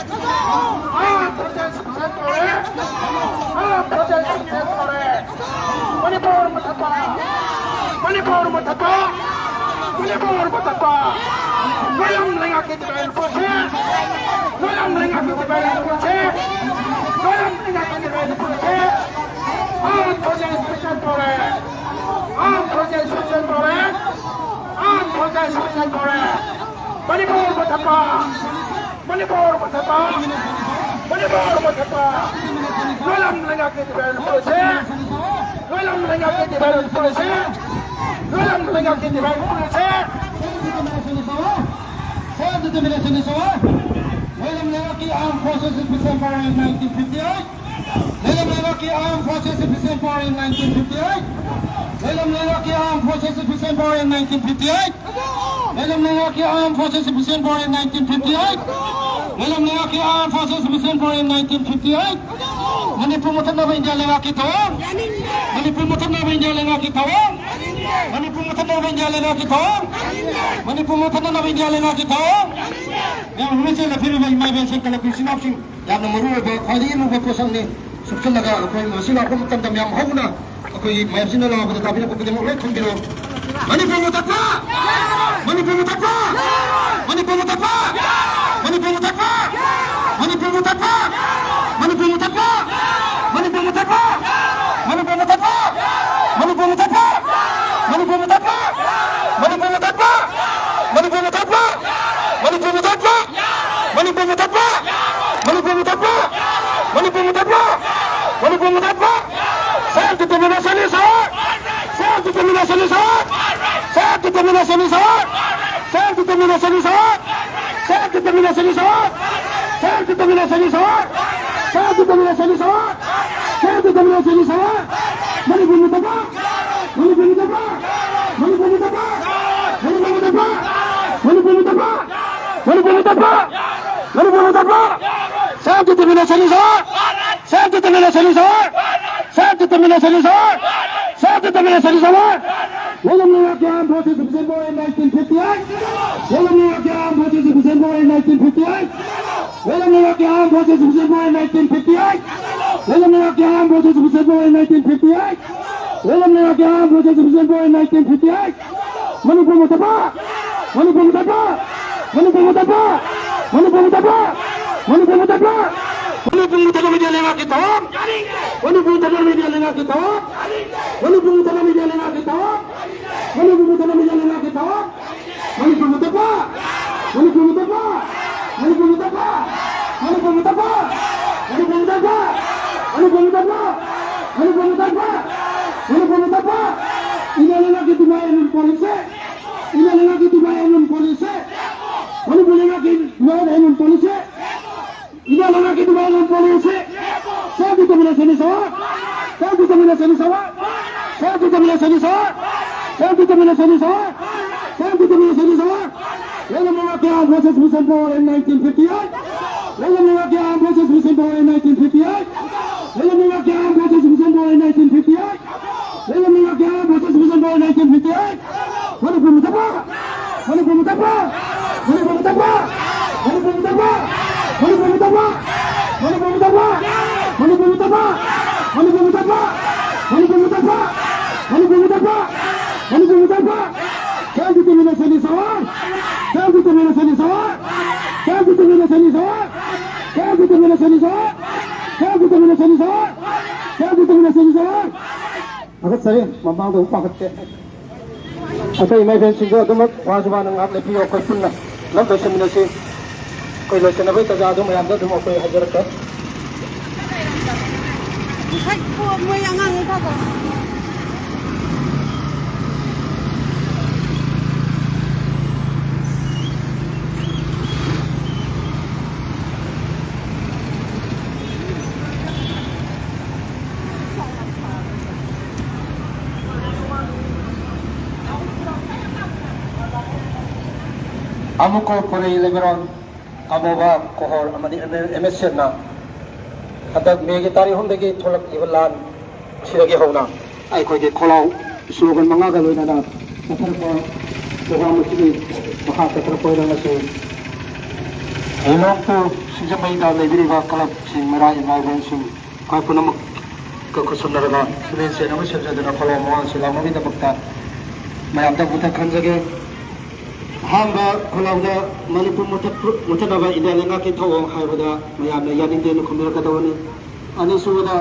Armed forces stand for it. Armed forces stand for it. Manipur ꯃꯨꯊꯠꯄ! ꯃꯅꯤꯄꯨꯔ ꯃꯨꯊꯠꯄ! ꯃꯅꯤꯄꯨꯔ ꯃꯨꯊꯠꯄ! ꯂꯣꯏꯂꯝ ꯂꯩꯉꯥꯛꯀꯤ ꯗꯤꯚꯥꯏꯠ ꯄꯨꯂꯁꯦ! ꯂꯣꯏꯂꯝ ꯂꯩꯉꯥꯛꯀꯤ ꯗꯤꯚꯥꯏꯠ ꯄꯨꯂꯁꯦ! ꯂꯣꯏꯂꯝ ꯂꯩꯉꯥꯛꯀꯤ divide ꯄꯨꯂꯁꯦ! Armed forces stand for it. Armed forces stand for it. Armed forces stand for it. Manipur ꯃꯨꯊꯠꯄ! ꯃꯅꯤꯄꯨꯔ ꯃꯨꯊꯠꯄ! ꯃꯅꯤꯄꯨꯔ ꯃꯨꯊꯠꯄ! ꯂꯣꯏꯂꯝ ꯂꯩꯉꯥꯛꯀꯤ ꯗꯤꯚꯥꯏꯠ ꯄꯨꯂꯁꯦ! ꯂꯣꯏꯂꯝ ꯂꯩꯉꯥꯛꯀꯤ ꯗꯤꯚꯥꯏꯠ ꯄꯨꯂꯁꯦ! ꯂꯣꯏꯂꯝ ꯂꯩꯉꯥꯛꯀꯤ ꯗꯤꯚꯥꯏꯠ ꯄꯨꯂꯁꯦ! Self-determination is over. Self-determination is over. ꯂꯣꯏꯂꯝ ꯂꯩꯉꯥꯛꯀꯤ armed forces is December in nineteen fifty-eight. ꯂꯣꯏꯂꯝ ꯂꯩꯉꯥꯛꯀꯤ armed forces is December in nineteen fifty-eight. ꯂꯣꯏꯂꯝ ꯂꯩꯉꯥꯛꯀꯤ armed forces is December in nineteen fifty-eight. ꯂꯣꯏꯂꯝ ꯂꯩꯉꯥꯛꯀꯤ armed forces is December in nineteen fifty-eight. ꯂꯣꯏꯂꯝ ꯂꯩꯉꯥꯛꯀꯤ armed forces is December in nineteen fifty-eight. Manipur ꯃꯨꯊꯠꯅꯕ ꯏꯟꯗꯤꯌꯥ ꯂꯩꯉꯥꯛꯀꯤ ꯊꯧꯑꯣꯡ! ꯃꯅꯤꯄꯨꯔ ꯃꯨꯊꯠꯅꯕ ꯏꯟꯗꯤꯌꯥ ꯂꯩꯉꯥꯛꯀꯤ ꯊꯧꯑꯣꯡ! ꯃꯅꯤꯄꯨꯔ ꯃꯨꯊꯠꯅꯕ ꯏꯟꯗꯤꯌꯥ ꯂꯩꯉꯥꯛꯀꯤ ꯊꯧꯑꯣꯡ! ꯃꯅꯤꯄꯨꯔ ꯃꯨꯊꯠꯅꯕ ꯏꯟꯗꯤꯌꯥ ꯂꯩꯉꯥꯛꯀꯤ ꯊꯧꯑꯣꯡ! ꯃꯌꯥꯝ ꯍꯧꯃꯤꯟꯁꯤꯜꯂ ꯄꯤꯔꯤꯕ ꯏꯃꯥ ꯏꯕꯦꯜꯁꯤꯡ, ꯀꯂꯛꯄꯤ ꯏꯆꯤꯟ ꯏꯅꯥꯎꯁꯤꯡ, ꯌꯥꯝꯅ ꯃꯔꯨ ꯑꯣꯏꯕ, ꯈ꯭ꯋꯥꯏꯗꯒꯤ ꯂꯨꯕ ꯄꯣꯠꯁꯛꯅꯤ꯫ ꯁꯨꯞꯆꯜꯂꯒ ꯑꯩꯈꯣꯏ ꯃꯁꯤ ꯂꯥꯛꯄ ꯃꯇꯝꯗ ꯃꯌꯥꯝ ꯍꯧꯅ ꯑꯩꯈꯣꯏꯒꯤ ꯃꯌꯥꯝꯁꯤꯅ ꯂꯥꯎꯕꯗ ꯇꯥꯕꯤꯔꯛꯄ ꯈꯨꯗꯤꯡꯃꯛ ꯂꯣꯏ ꯈꯨꯝꯕꯤꯔꯣ꯫ ꯃꯅꯤꯄꯨꯔ ꯃꯨꯊꯠꯄ! ꯃꯅꯤꯄꯨꯔ ꯃꯨꯊꯠꯄ! ꯃꯅꯤꯄꯨꯔ ꯃꯨꯊꯠꯄ! ꯃꯅꯤꯄꯨꯔ ꯃꯨꯊꯠꯄ! ꯃꯅꯤꯄꯨꯔ ꯃꯨꯊꯠꯄ! ꯃꯅꯤꯄꯨꯔ ꯃꯨꯊꯠꯄ! ꯃꯅꯤꯄꯨꯔ ꯃꯨꯊꯠꯄ! ꯃꯅꯤꯄꯨꯔ ꯃꯨꯊꯠꯄ! ꯃꯅꯤꯄꯨꯔ ꯃꯨꯊꯠꯄ! ꯃꯅꯤꯄꯨꯔ ꯃꯨꯊꯠꯄ! ꯃꯅꯤꯄꯨꯔ ꯃꯨꯊꯠꯄ! ꯃꯅꯤꯄꯨꯔ ꯃꯨꯊꯠꯄ! ꯃꯅꯤꯄꯨꯔ ꯃꯨꯊꯠꯄ! ꯃꯅꯤꯄꯨꯔ ꯃꯨꯊꯠꯄ! ꯃꯅꯤꯄꯨꯔ ꯃꯨꯊꯠꯄ! ꯃꯅꯤꯄꯨꯔ ꯃꯨꯊꯠꯄ! ꯃꯅꯤꯄꯨꯔ ꯃꯨꯊꯠꯄ! Self determination is our! Self determination is our! Self determination is our! Self determination is our! Self determination is our! Self determination is our! Self determination is our! Self determination is our! Manipur ꯃꯨꯊꯠꯄ! ꯃꯅꯤꯄꯨꯔ ꯃꯨꯊꯠꯄ! ꯃꯅꯤꯄꯨꯔ ꯃꯨꯊꯠꯄ! ꯃꯨꯊꯠꯄ! ꯃꯅꯤꯄꯨꯔ ꯃꯨꯊꯠꯄ! Self determination is our! Self determination is our! Self determination is our! Self determination is our! William Leroy Armed Forces Revolution War in nineteen fifty-eight! William Leroy Armed Forces Revolution War in nineteen fifty-eight! William Leroy Armed Forces Revolution War in nineteen fifty-eight! William Leroy Armed Forces Revolution War in nineteen fifty-eight! William Leroy Armed Forces Revolution War in nineteen fifty-eight! Manipur ꯃꯨꯊꯠꯄ! ꯃꯅꯤꯄꯨꯔ ꯃꯨꯊꯠꯄ! ꯃꯅꯤꯄꯨꯔ ꯃꯨꯊꯠꯄ! ꯃꯅꯤꯄꯨꯔ ꯃꯨꯊꯠꯄ! ꯃꯅꯤꯄꯨꯔ ꯃꯨꯊꯠꯄ! ꯃꯅꯤꯄꯨꯔ ꯃꯨꯊꯠꯄ media ꯂꯩꯉꯥꯛꯀꯤ ꯊꯧꯑꯣꯡ! ꯃꯅꯤꯄꯨꯔ ꯃꯨꯊꯠꯄ media ꯂꯩꯉꯥꯛꯀꯤ ꯊꯧꯑꯣꯡ! ꯃꯅꯤꯄꯨꯔ ꯃꯨꯊꯠꯄ media ꯂꯩꯉꯥꯛꯀꯤ ꯊꯧꯑꯣꯡ! ꯃꯅꯤꯄꯨꯔ ꯃꯨꯊꯠꯄ media ꯂꯩꯉꯥꯛꯀꯤ ꯊꯧꯑꯣꯡ! ꯃꯅꯤꯄꯨꯔ ꯃꯨꯊꯠꯄ! ꯃꯅꯤꯄꯨꯔ ꯃꯨꯊꯠꯄ! ꯃꯅꯤꯄꯨꯔ ꯃꯨꯊꯠꯄ! ꯃꯅꯤꯄꯨꯔ ꯃꯨꯊꯠꯄ! ꯃꯅꯤꯄꯨꯔ ꯃꯨꯊꯠꯄ! ꯃꯅꯤꯄꯨꯔ ꯃꯨꯊꯠꯄ! ꯃꯅꯤꯄꯨꯔ ꯃꯨꯊꯠꯄ! ꯃꯅꯤꯄꯨꯔ ꯃꯨꯊꯠꯄ! ꯏꯟꯗꯤꯌꯥ ꯂꯩꯉꯥꯛꯀꯤ divide and rule policy! India ꯂꯩꯉꯥꯛꯀꯤ divide and rule policy! Manipur ꯂꯩꯉꯥꯛꯀꯤ divide and rule policy! India ꯂꯩꯉꯥꯛꯀꯤ divide and rule policy! Self determination is our! Self determination is our! Self determination is our! Self determination is our! Self determination is our! William Leroy Armed Forces Revolution War in nineteen fifty-eight! William Leroy Armed Forces Revolution War in nineteen fifty-eight! William Leroy Armed Forces Revolution War in nineteen fifty-eight! William Leroy Armed Forces Revolution War in nineteen fifty-eight! Manipur ꯃꯨꯊꯠꯄ! ꯃꯅꯤꯄꯨꯔ ꯃꯨꯊꯠꯄ! ꯃꯅꯤꯄꯨꯔ ꯃꯨꯊꯠꯄ! ꯃꯅꯤꯄꯨꯔ ꯃꯨꯊꯠꯄ! ꯃꯅꯤꯄꯨꯔ ꯃꯨꯊꯠꯄ! ꯃꯅꯤꯄꯨꯔ ꯃꯨꯊꯠꯄ! ꯃꯅꯤꯄꯨꯔ ꯃꯨꯊꯠꯄ! ꯃꯅꯤꯄꯨꯔ ꯃꯨꯊꯠꯄ! ꯃꯅꯤꯄꯨꯔ ꯃꯨꯊꯠꯄ! ꯃꯅꯤꯄꯨꯔ ꯃꯨꯊꯠꯄ! ꯃꯅꯤꯄꯨꯔ ꯃꯨꯊꯠꯄ! Self determination is our! Self determination is our! Self determination is our! Self determination is our! Self determination is our! Self determination is our! ꯊꯥꯒꯠꯆꯔꯤ꯫ ꯃꯃꯥꯡꯗ ꯑꯃꯨꯛ ꯄꯥꯈꯠꯀꯦ꯫ ꯑꯇꯩ ꯏꯃꯥ ꯏꯕꯦꯟꯁꯤꯡꯁꯨ ꯑꯗꯨꯃꯛ ꯋꯥꯁꯨ ꯋꯥꯅ ꯉꯥꯏꯍꯥꯛ ꯂꯦꯞꯄꯤꯌꯨ꯫ ꯑꯩꯈꯣꯏ ꯄꯨꯟꯅ ꯄꯨꯂꯞ ꯂꯣꯏꯁꯤꯟꯃꯤꯟꯅꯁꯤ꯫ ꯑꯩꯈꯣꯏ ꯂꯣꯏꯁꯤꯟꯅꯕꯒꯤ ꯇꯥꯟꯖꯥꯗꯨ ꯃꯌꯥꯝꯗ ꯑꯗꯨꯝ ꯑꯩꯈꯣꯏ ꯍꯥꯏꯖꯔꯛꯀꯦ꯫ ꯉꯁꯥꯏ ꯃꯣꯏ ꯑꯉꯥꯡꯉꯩ ꯊꯥꯗꯣꯛ Amuko Purei Lebanon. ꯑꯃꯣꯕ ꯀꯣꯍꯣꯔ ꯑꯃꯗꯤ ꯑꯦꯝ ꯑꯦꯁ ꯑꯦꯟꯅ ꯍꯟꯗꯛ ꯃꯦꯒꯤ ꯇꯥꯔꯤꯛ ꯑꯍꯨꯝꯗꯒꯤ ꯊꯣꯛꯂꯛꯂꯤꯕ ꯂꯥꯟ ꯑꯁꯤꯗꯒꯤ ꯍꯧꯅ ꯑꯩꯈꯣꯏꯒꯤ ꯈꯣꯜꯂꯥꯎ ꯁ꯭ꯂꯣꯒꯟ ꯃꯉꯥꯒ ꯂꯣꯏꯅꯅ ꯆꯠꯊꯔꯛꯄ ꯄ꯭ꯔꯣꯒ꯭ꯔꯥꯝ ꯑꯁꯤꯒꯤ ꯃꯈꯥ ꯆꯠꯊꯔꯛꯄ ꯑꯣꯏꯅ ꯉꯁꯤ ꯂꯤꯂꯣꯡ ꯇꯨ ꯁꯤꯡꯖꯃꯩꯗ ꯂꯩꯕꯤꯔꯤꯕ ꯀ꯭ꯂꯕꯁꯤꯡ, ꯃꯩꯔꯥ ꯏꯃꯥ ꯏꯕꯦꯟꯁꯤꯡ, ꯑꯩꯈꯣꯏ ꯄꯨꯝꯅꯃꯛꯀ ꯈꯨꯠꯁꯝꯅꯔꯒ ꯂꯤꯟ ꯆꯦꯟ ꯑꯃ ꯁꯦꯝꯖꯗꯨꯅ ꯈꯣꯜꯂꯥꯎ ꯃꯉꯥ ꯑꯁꯤ ꯂꯥꯎꯅꯕꯒꯤꯗꯃꯛꯇ ꯃꯌꯥꯝꯗ ꯑꯃꯨꯛꯇ ꯈꯟꯖꯒꯦ꯫ ꯑꯍꯥꯟꯕ ꯈꯣꯜꯂꯥꯎꯗ ꯃꯅꯤꯄꯨꯔ ꯃꯨꯊꯠ-, ꯃꯨꯊꯠꯅꯕ ꯏꯟꯗꯤꯌꯥ ꯂꯩꯉꯥꯛꯀꯤ ꯊꯧꯑꯣꯡ ꯍꯥꯏꯕꯗ ꯃꯌꯥꯝꯅ ꯌꯥꯅꯤꯡꯗꯦꯅ ꯈꯨꯝꯕꯤꯔꯛꯀꯗꯕꯅꯤ꯫ ꯑꯅꯤꯁꯨꯕꯗ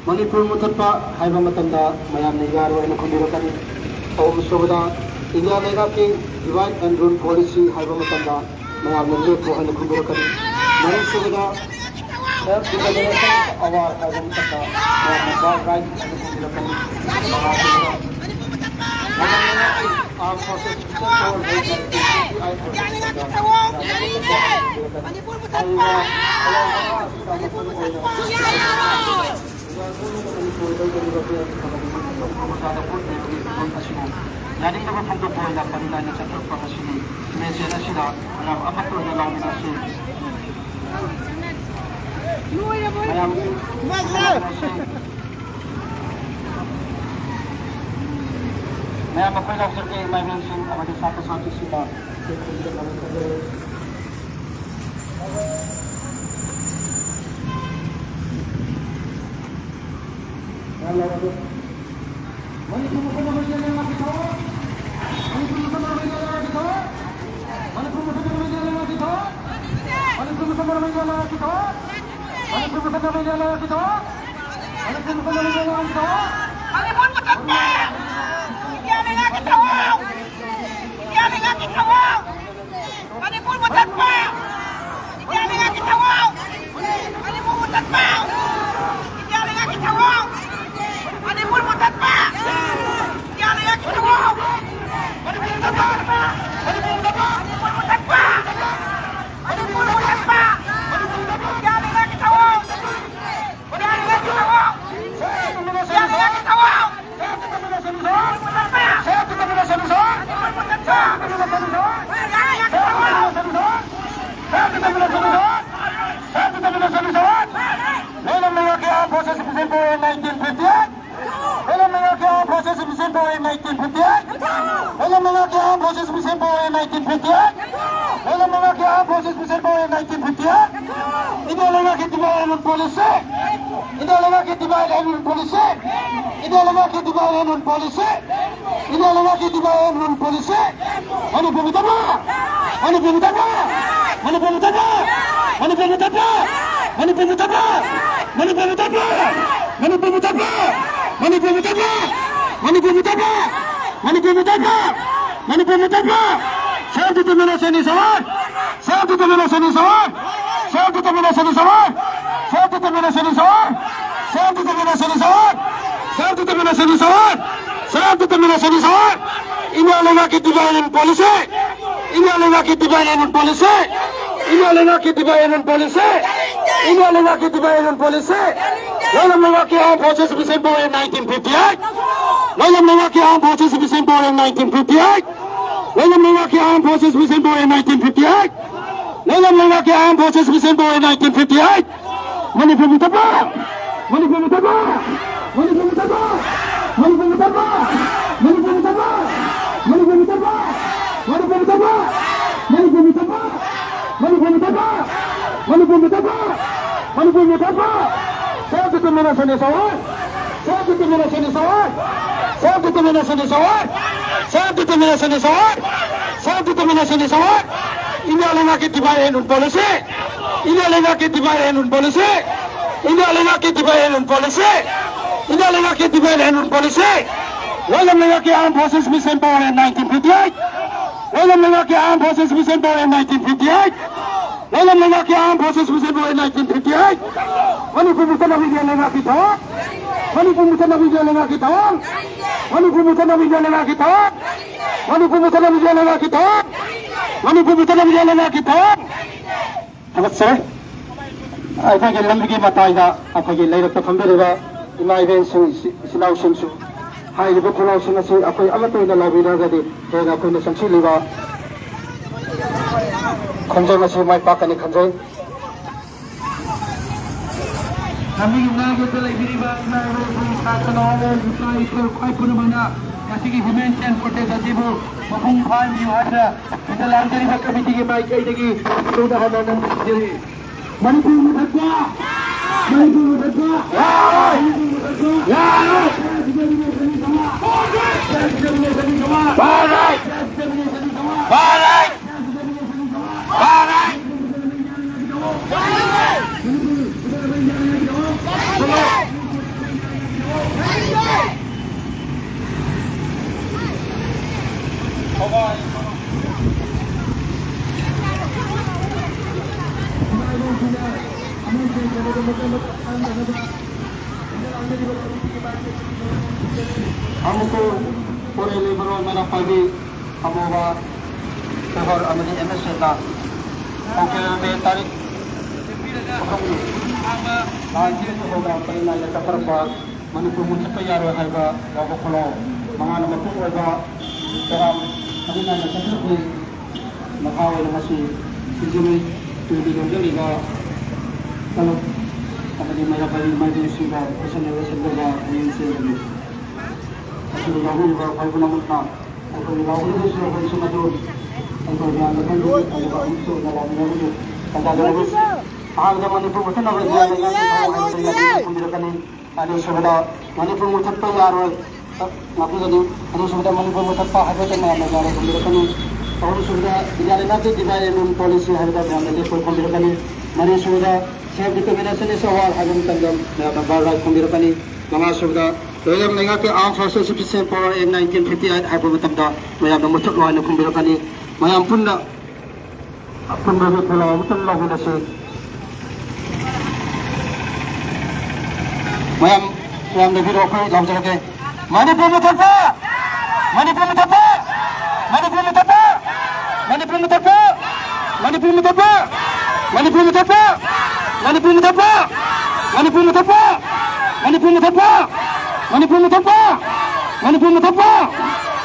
ꯃꯅꯤꯄꯨꯔ ꯃꯨꯊꯠꯄ ꯍꯥꯏꯕ ꯃꯇꯝꯗ ꯃꯌꯥꯝꯅ ꯌꯥꯔꯣꯏ ꯍꯥꯏꯅ ꯈꯨꯝꯕꯤꯔꯛꯀꯅꯤ꯫ ꯑꯍꯨꯝꯁꯨꯕꯗ ꯏꯟꯗꯤꯌꯥ ꯂꯩꯉꯥꯛꯀꯤ divide and rule policy ꯍꯥꯏꯕ ꯃꯇꯝꯗ ꯃꯌꯥꯝꯅ ꯂꯦꯞꯄꯨ ꯍꯥꯏꯅ ꯈꯨꯝꯕꯤꯔꯛꯀꯅꯤ꯫ ꯃꯔꯤꯁꯨꯕꯗ self determination of Awa ꯍꯥꯏꯕ ꯃꯇꯝꯗ ꯃꯌꯥꯝꯅ God right ꯍꯥꯏꯅ ꯈꯨꯝꯕꯤꯔꯛꯀꯅꯤ꯫ ꯃꯉꯥꯁꯨꯕꯗ ꯃꯃꯥꯡ ꯂꯩꯉꯥꯛꯀꯤ armed forces ꯃꯨꯊꯠꯄ ꯍꯥꯏꯕ ꯃꯇꯝꯗ ꯃꯌꯥꯝꯅ ꯈꯨꯝꯕꯤꯔꯛꯀꯅꯤ꯫ ꯍꯥꯏꯔꯤꯕ ꯈꯣꯜꯂꯥꯎ ꯃꯉꯥ ꯑꯁꯤꯗ ꯃꯄꯨꯡ ꯑꯣꯏꯅ ꯌꯥꯅꯤꯡꯗꯕ ꯐꯣꯡꯗꯣꯛꯄ ꯑꯣꯏꯅ ꯄꯔꯤ ꯂꯥꯏꯅ ꯆꯠꯊꯔꯛꯄ ꯉꯁꯤꯅꯤ꯫ ꯃꯦꯁꯦꯟ ꯑꯁꯤꯗ ꯃꯌꯥꯝ ꯑꯃꯠꯇ ꯑꯣꯏꯅ ꯂꯥꯎꯃꯤꯟꯅꯁꯤ꯫ ꯃꯌꯥꯝ ꯃꯌꯥꯝ ꯃꯈꯣꯏ ꯂꯥꯎꯖꯔꯛꯀꯦ, ꯏꯃꯥ ꯏꯕꯦꯟꯁꯤꯡ ꯑꯃꯗꯤ ꯁꯥꯇ꯭ꯔ ꯁꯥꯇ꯭ꯔꯤꯁꯤꯡꯅ꯫ ꯃꯅꯤꯄꯨꯔ ꯃꯨꯊꯠꯄ! ꯏꯟꯗꯤꯌꯥ ꯂꯩꯉꯥꯛꯀꯤ ꯊꯧꯑꯣꯡ! ꯃꯅꯤꯄꯨꯔ ꯃꯨꯊꯠꯄ! ꯏꯟꯗꯤꯌꯥ ꯂꯩꯉꯥꯛꯀꯤ ꯊꯧꯑꯣꯡ! ꯃꯅꯤꯄꯨꯔ ꯃꯨꯊꯠꯄ! ꯏꯟꯗꯤꯌꯥ ꯂꯩꯉꯥꯛꯀꯤ ꯊꯧꯑꯣꯡ! ꯃꯅꯤꯄꯨꯔ ꯃꯨꯊꯠꯄ! ꯏꯟꯗꯤꯌꯥ ꯂꯩꯉꯥꯛꯀꯤ ꯊꯧꯑꯣꯡ! ꯃꯅꯤꯄꯨꯔ ꯃꯨꯊꯠꯄ! ꯃꯅꯤꯄꯨꯔ ꯃꯨꯊꯠꯄ! ꯃꯅꯤꯄꯨꯔ ꯃꯨꯊꯠꯄ! ꯏꯟꯗꯤꯌꯥ ꯂꯩꯉꯥꯛꯀꯤ ꯊꯧꯑꯣꯡ! ꯏꯟꯗꯤꯌꯥ ꯂꯩꯉꯥꯛꯀꯤ ꯊꯧꯑꯣꯡ! ꯏꯟꯗꯤꯌꯥ ꯂꯩꯉꯥꯛꯀꯤ ꯊꯧꯑꯣꯡ! ꯃꯅꯤꯄꯨꯔ ꯃꯨꯊꯠꯄ! ꯃꯅꯤꯄꯨꯔ ꯃꯨꯊꯠꯄ! nineteen fifty-eight. ꯂꯣꯏꯂꯝ ꯂꯩꯉꯥꯛꯀꯤ Armed Forces Mission Power in nineteen fifty-eight. ꯂꯣꯏꯂꯝ ꯂꯩꯉꯥꯛꯀꯤ Armed Forces Mission Power in nineteen fifty-eight. India ꯂꯩꯉꯥꯛꯀꯤ divide and rule policy. India ꯂꯩꯉꯥꯛꯀꯤ divide and rule policy. India ꯂꯩꯉꯥꯛꯀꯤ divide and rule policy. India ꯂꯩꯉꯥꯛꯀꯤ divide and rule policy. Manipur ꯃꯨꯊꯠꯄ! ꯃꯅꯤꯄꯨꯔ ꯃꯨꯊꯠꯄ! ꯃꯅꯤꯄꯨꯔ ꯃꯨꯊꯠꯄ! ꯃꯅꯤꯄꯨꯔ ꯃꯨꯊꯠꯄ! ꯃꯅꯤꯄꯨꯔ ꯃꯨꯊꯠꯄ! ꯃꯅꯤꯄꯨꯔ ꯃꯨꯊꯠꯄ! ꯃꯅꯤꯄꯨꯔ ꯃꯨꯊꯠꯄ! ꯃꯅꯤꯄꯨꯔ ꯃꯨꯊꯠꯄ! ꯃꯅꯤꯄꯨꯔ ꯃꯨꯊꯠꯄ! ꯃꯅꯤꯄꯨꯔ ꯃꯨꯊꯠꯄ! Self determination is our! Self determination is our! Self determination is our! Self determination is our! Self determination is our! Self determination is our! Self determination is our! India ꯂꯩꯉꯥꯛꯀꯤ divide and rule policy! India ꯂꯩꯉꯥꯛꯀꯤ divide and rule policy! India ꯂꯩꯉꯥꯛꯀꯤ divide and rule policy! India ꯂꯩꯉꯥꯛꯀꯤ divide and rule policy! ꯂꯣꯏꯂꯝ ꯂꯩꯉꯥꯛꯀꯤ Armed Forces Mission Power in nineteen fifty-eight! ꯂꯣꯏꯂꯝ ꯂꯩꯉꯥꯛꯀꯤ Armed Forces Mission Power in nineteen fifty-eight! ꯂꯣꯏꯂꯝ ꯂꯩꯉꯥꯛꯀꯤ Armed Forces Mission Power in nineteen fifty-eight! ꯂꯣꯏꯂꯝ ꯂꯩꯉꯥꯛꯀꯤ Armed Forces Mission Power in nineteen fifty-eight! Manipur ꯃꯨꯊꯠꯄ! ꯃꯅꯤꯄꯨꯔ ꯃꯨꯊꯠꯄ! ꯃꯅꯤꯄꯨꯔ ꯃꯨꯊꯠꯄ! ꯃꯅꯤꯄꯨꯔ ꯃꯨꯊꯠꯄ! ꯃꯅꯤꯄꯨꯔ ꯃꯨꯊꯠꯄ! ꯃꯅꯤꯄꯨꯔ ꯃꯨꯊꯠꯄ! ꯃꯅꯤꯄꯨꯔ ꯃꯨꯊꯠꯄ! ꯃꯅꯤꯄꯨꯔ ꯃꯨꯊꯠꯄ! ꯃꯅꯤꯄꯨꯔ ꯃꯨꯊꯠꯄ! ꯃꯅꯤꯄꯨꯔ ꯃꯨꯊꯠꯄ! Self determination is our! Self determination is our! Self determination is our! Self determination is our! Self determination is our! India ꯂꯩꯉꯥꯛꯀꯤ divide and rule policy! India ꯂꯩꯉꯥꯛꯀꯤ divide and rule policy! India ꯂꯩꯉꯥꯛꯀꯤ divide and rule policy! India ꯂꯩꯉꯥꯛꯀꯤ divide and rule policy! ꯂꯣꯏꯂꯝ ꯂꯩꯉꯥꯛꯀꯤ Armed Forces Mission Power in nineteen fifty-eight! ꯂꯣꯏꯂꯝ ꯂꯩꯉꯥꯛꯀꯤ Armed Forces Mission Power in nineteen fifty-eight! ꯂꯣꯏꯂꯝ ꯂꯩꯉꯥꯛꯀꯤ Armed Forces Mission Power in nineteen fifty-eight! Manipur ꯃꯨꯊꯠꯅꯕꯒꯤ ꯂꯩꯉꯥꯛꯀꯤ ꯊꯧꯑꯣꯡ! ꯃꯅꯤꯄꯨꯔ ꯃꯨꯊꯠꯅꯕꯒꯤ ꯂꯩꯉꯥꯛꯀꯤ ꯊꯧꯑꯣꯡ! ꯃꯅꯤꯄꯨꯔ ꯃꯨꯊꯠꯅꯕꯒꯤ ꯂꯩꯉꯥꯛꯀꯤ ꯊꯧꯑꯣꯡ! ꯃꯅꯤꯄꯨꯔ ꯃꯨꯊꯠꯅꯕꯒꯤ ꯂꯩꯉꯥꯛꯀꯤ ꯊꯧꯑꯣꯡ! ꯃꯅꯤꯄꯨꯔ ꯃꯨꯊꯠꯅꯕꯒꯤ ꯂꯩꯉꯥꯛꯀꯤ ꯊꯧꯑꯣꯡ! ꯊꯥꯒꯠꯆꯔꯤ꯫ ꯑꯩꯈꯣꯏꯒꯤ ꯂꯝꯕꯤꯒꯤ ꯃꯇꯥꯏꯗ ꯑꯩꯈꯣꯏꯒꯤ ꯂꯩꯔꯛꯇ ꯐꯝꯕꯤꯔꯤꯕ ꯏꯃꯥ ꯏꯕꯦꯟꯁꯤꯡ, ꯏꯆꯤ-, ꯏꯆꯤꯜ ꯏꯅꯥꯎꯁꯤꯡꯁꯨ ꯍꯥꯏꯔꯤꯕ ꯈꯣꯡꯂꯥꯎꯁꯤꯡ ꯑꯁꯤ ꯑꯩꯈꯣꯏ ꯑꯃꯠꯇ ꯑꯣꯏꯅ ꯂꯥꯎꯕꯤꯔꯒꯗꯤ ꯍꯦꯟꯅ ꯑꯩꯈꯣꯏꯅ ꯆꯪꯁꯤꯜꯂꯤꯕ ꯈꯣꯡꯖꯪ ꯑꯁꯤ ꯃꯥꯏ ꯄꯥꯛꯀꯅꯤ ꯈꯟꯖꯩ꯫ ꯂꯝꯕꯤꯒꯤ ꯃꯅꯥꯛꯇ ꯂꯩꯕꯤꯔꯤꯕ ꯏꯃꯥ ꯏꯕꯦꯟꯁꯤꯡ, ꯁꯥꯇ꯭ꯔ ꯅꯍꯥꯔꯣꯜ, ꯅꯨꯄꯥ, ꯏꯄꯥ, ꯈ꯭ꯋꯥꯏ ꯄꯨꯝꯅꯃꯛꯅ ꯃꯁꯤꯒꯤ ꯍ꯭ꯌꯨꯃꯦꯟ ꯆꯦꯟ ꯄ꯭ꯔꯣꯇꯦꯁ ꯑꯁꯤꯕꯨ ꯃꯄꯨꯡ ꯐꯥꯍꯟꯕꯤꯌꯨ ꯍꯥꯏꯗꯨꯅ ꯁꯤꯗ ꯂꯥꯡꯖꯔꯤꯕ ꯀꯃꯤꯇꯤꯒꯤ ꯃꯥꯏꯀꯩꯗꯒꯤ ꯁꯣꯝꯗ ꯍꯟꯅ ꯍꯟꯅ ꯅꯤꯡꯁꯤꯡꯖꯔꯤ꯫ ꯃꯅꯤꯄꯨꯔ ꯃꯨꯊꯠꯄ! ꯃꯅꯤꯄꯨꯔ ꯃꯨꯊꯠꯄ! ꯌꯥꯔꯣꯏ! ꯃꯅꯤꯄꯨꯔ ꯃꯨꯊꯠꯄ! ꯌꯥꯔꯣꯏ! ꯁꯦꯜꯐ ꯗꯤꯇꯔꯃꯤꯅꯦꯁꯟꯒꯤ ꯗꯃꯛ! ꯁꯦꯜꯐ ꯗꯤꯇꯔꯃꯤꯅꯦꯁꯟꯒꯤ ꯗꯃꯛ! ꯐꯥꯔꯣꯏ! ꯁꯦꯜꯐ ꯗꯤꯇꯔꯃꯤꯅꯦꯁꯟꯒꯤ ꯗꯃꯛ! ꯐꯥꯔꯣꯏ! ꯁꯦꯜꯐ ꯗꯤꯇꯔꯃꯤꯅꯦꯁꯟꯒꯤ ꯗꯃꯛ! ꯐꯥꯔꯣꯏ! ꯑꯃꯁꯨꯡ ꯄꯣꯔꯦ ꯂꯩꯕꯔꯣ ꯃꯦꯔꯥ ꯄꯥꯏꯕꯤ ꯑꯃꯨꯕ ꯁꯍꯔ ꯑꯃꯗꯤ ꯑꯦꯝ ꯑꯦꯁ ꯑꯦꯅ ꯍꯧꯈꯤꯕ ꯃꯦ ꯇꯥꯔꯤꯛ ꯑꯍꯨꯝꯒꯤ ꯂꯥꯟꯒꯤ ꯊꯧꯗꯥꯡ ꯄꯔꯤ ꯅꯥꯏꯅ ꯆꯠꯊꯔꯛꯄ ꯃꯅꯤꯄꯨꯔ ꯃꯨꯠꯊꯠꯄ ꯌꯥꯔꯣꯏ ꯍꯥꯏꯕ ꯌꯥꯎꯕ ꯈꯨꯜꯂꯥꯎ ꯃꯉꯥꯅ ꯃꯄꯨꯡ ꯑꯣꯏꯕ ꯄ꯭ꯔꯣꯒ꯭ꯔꯥꯝ ꯄꯔꯤ ꯅꯥꯏꯅ ꯆꯠꯊꯔꯛꯄꯒꯤ ꯃꯈꯥ ꯑꯣꯏꯅ ꯉꯁꯤ ꯁꯤꯡꯖꯃꯩ ꯇꯨꯔꯦꯜꯒꯤ ꯂꯣꯝꯗ ꯂꯩꯕ ꯀꯂꯨꯞ ꯑꯃꯗꯤ ꯃꯩꯔꯥ ꯄꯥꯏꯕꯤ ꯏꯃꯥ ꯏꯕꯦꯟꯁꯤꯡꯒ ꯈꯨꯠꯁꯝꯅꯔꯒ ꯁꯦꯝꯖꯕ ꯄꯨꯛꯅꯤꯡ ꯆꯦꯟꯕꯅꯤ꯫ ꯑꯁꯤꯗ ꯌꯥꯎꯕꯤꯔꯤꯕ ꯑꯩꯈꯣꯏ ꯄꯨꯝꯅꯃꯛꯅ ꯑꯩꯈꯣꯏꯒꯤ ꯂꯥꯎꯕꯗꯁꯨ ꯑꯩꯈꯣꯏ ꯁꯨꯝ ꯑꯗꯨ ꯑꯩꯈꯣꯏ ꯃꯌꯥꯝꯅ ꯈꯪꯖꯩ, ꯑꯗꯨꯒ ꯑꯃꯨꯛꯁꯨ ꯑꯣꯏꯅ ꯂꯥꯎꯃꯤꯟꯅꯕꯒꯤ ꯇꯥꯟꯖꯥ ꯂꯧꯔꯤ꯫ ꯑꯍꯥꯟꯕꯗ ꯃꯅꯤꯄꯨꯔ ꯃꯨꯊꯠꯅꯕ ꯂꯩꯉꯥꯛꯀꯤ ꯊꯧꯔꯥꯡ ꯍꯥꯏꯕꯗ ꯌꯥꯝꯅ ꯊꯝꯕꯤꯔꯛꯀꯅꯤ꯫ ꯑꯅꯤꯁꯨꯕꯗ ꯃꯅꯤꯄꯨꯔ ꯃꯨꯊꯠꯄ ꯌꯥꯔꯣꯏ ꯉꯥꯛꯄꯤꯒꯅꯤ꯫ ꯑꯅꯤꯁꯨꯕꯗ ꯃꯅꯤꯄꯨꯔ ꯃꯨꯊꯠꯄ ꯍꯥꯏꯕꯁꯦ ꯃꯌꯥꯝꯅ ꯌꯥꯔꯣꯏ ꯈꯟꯕꯤꯔꯛꯀꯅꯤ꯫ ꯑꯍꯨꯝꯁꯨꯕꯗ ꯏꯟꯗꯤꯌꯥ ꯂꯩꯉꯥꯛꯀꯤ divide and rule policy ꯍꯥꯏꯕꯗ ꯃꯌꯥꯝꯅ ꯂꯦꯞꯄꯣꯏ ꯈꯟꯕꯤꯔꯛꯀꯅꯤ꯫ ꯃꯔꯤꯁꯨꯕꯗ self determination is a war ꯍꯥꯏꯕ ꯃꯇꯝꯗ ꯃꯌꯥꯝꯅ bird right ꯈꯟꯕꯤꯔꯛꯀꯅꯤ꯫ ꯃꯉꯥꯁꯨꯕꯗ ꯂꯣꯏꯔꯕ ꯂꯩꯉꯥꯛꯀꯤ Armed Forces Sufficient Power Act nineteen fifty eight ꯍꯥꯏꯕ ꯃꯇꯝꯗ ꯃꯌꯥꯝꯅ ꯃꯨꯊꯠꯂꯣ ꯍꯥꯏꯅ ꯈꯨꯝꯕꯤꯔꯛꯀꯅꯤ꯫ ꯃꯌꯥꯝ ꯄꯨꯟꯅ ꯑꯄꯨꯟꯕꯒꯤ ꯈꯨꯜꯂꯥꯎ ꯑꯃꯇꯪ ꯂꯥꯎꯃꯤꯟꯅꯁꯤ꯫ ꯃꯌꯥꯝ, ꯃꯌꯥꯝ ꯂꯦꯞꯄꯤꯔꯣ, ꯑꯩꯈꯣꯏ ꯂꯥꯎꯖꯔꯒꯦ꯫ ꯃꯅꯤꯄꯨꯔ ꯃꯨꯊꯠꯄ! ꯃꯅꯤꯄꯨꯔ ꯃꯨꯊꯠꯄ! ꯃꯅꯤꯄꯨꯔ ꯃꯨꯊꯠꯄ! ꯃꯅꯤꯄꯨꯔ ꯃꯨꯊꯠꯄ!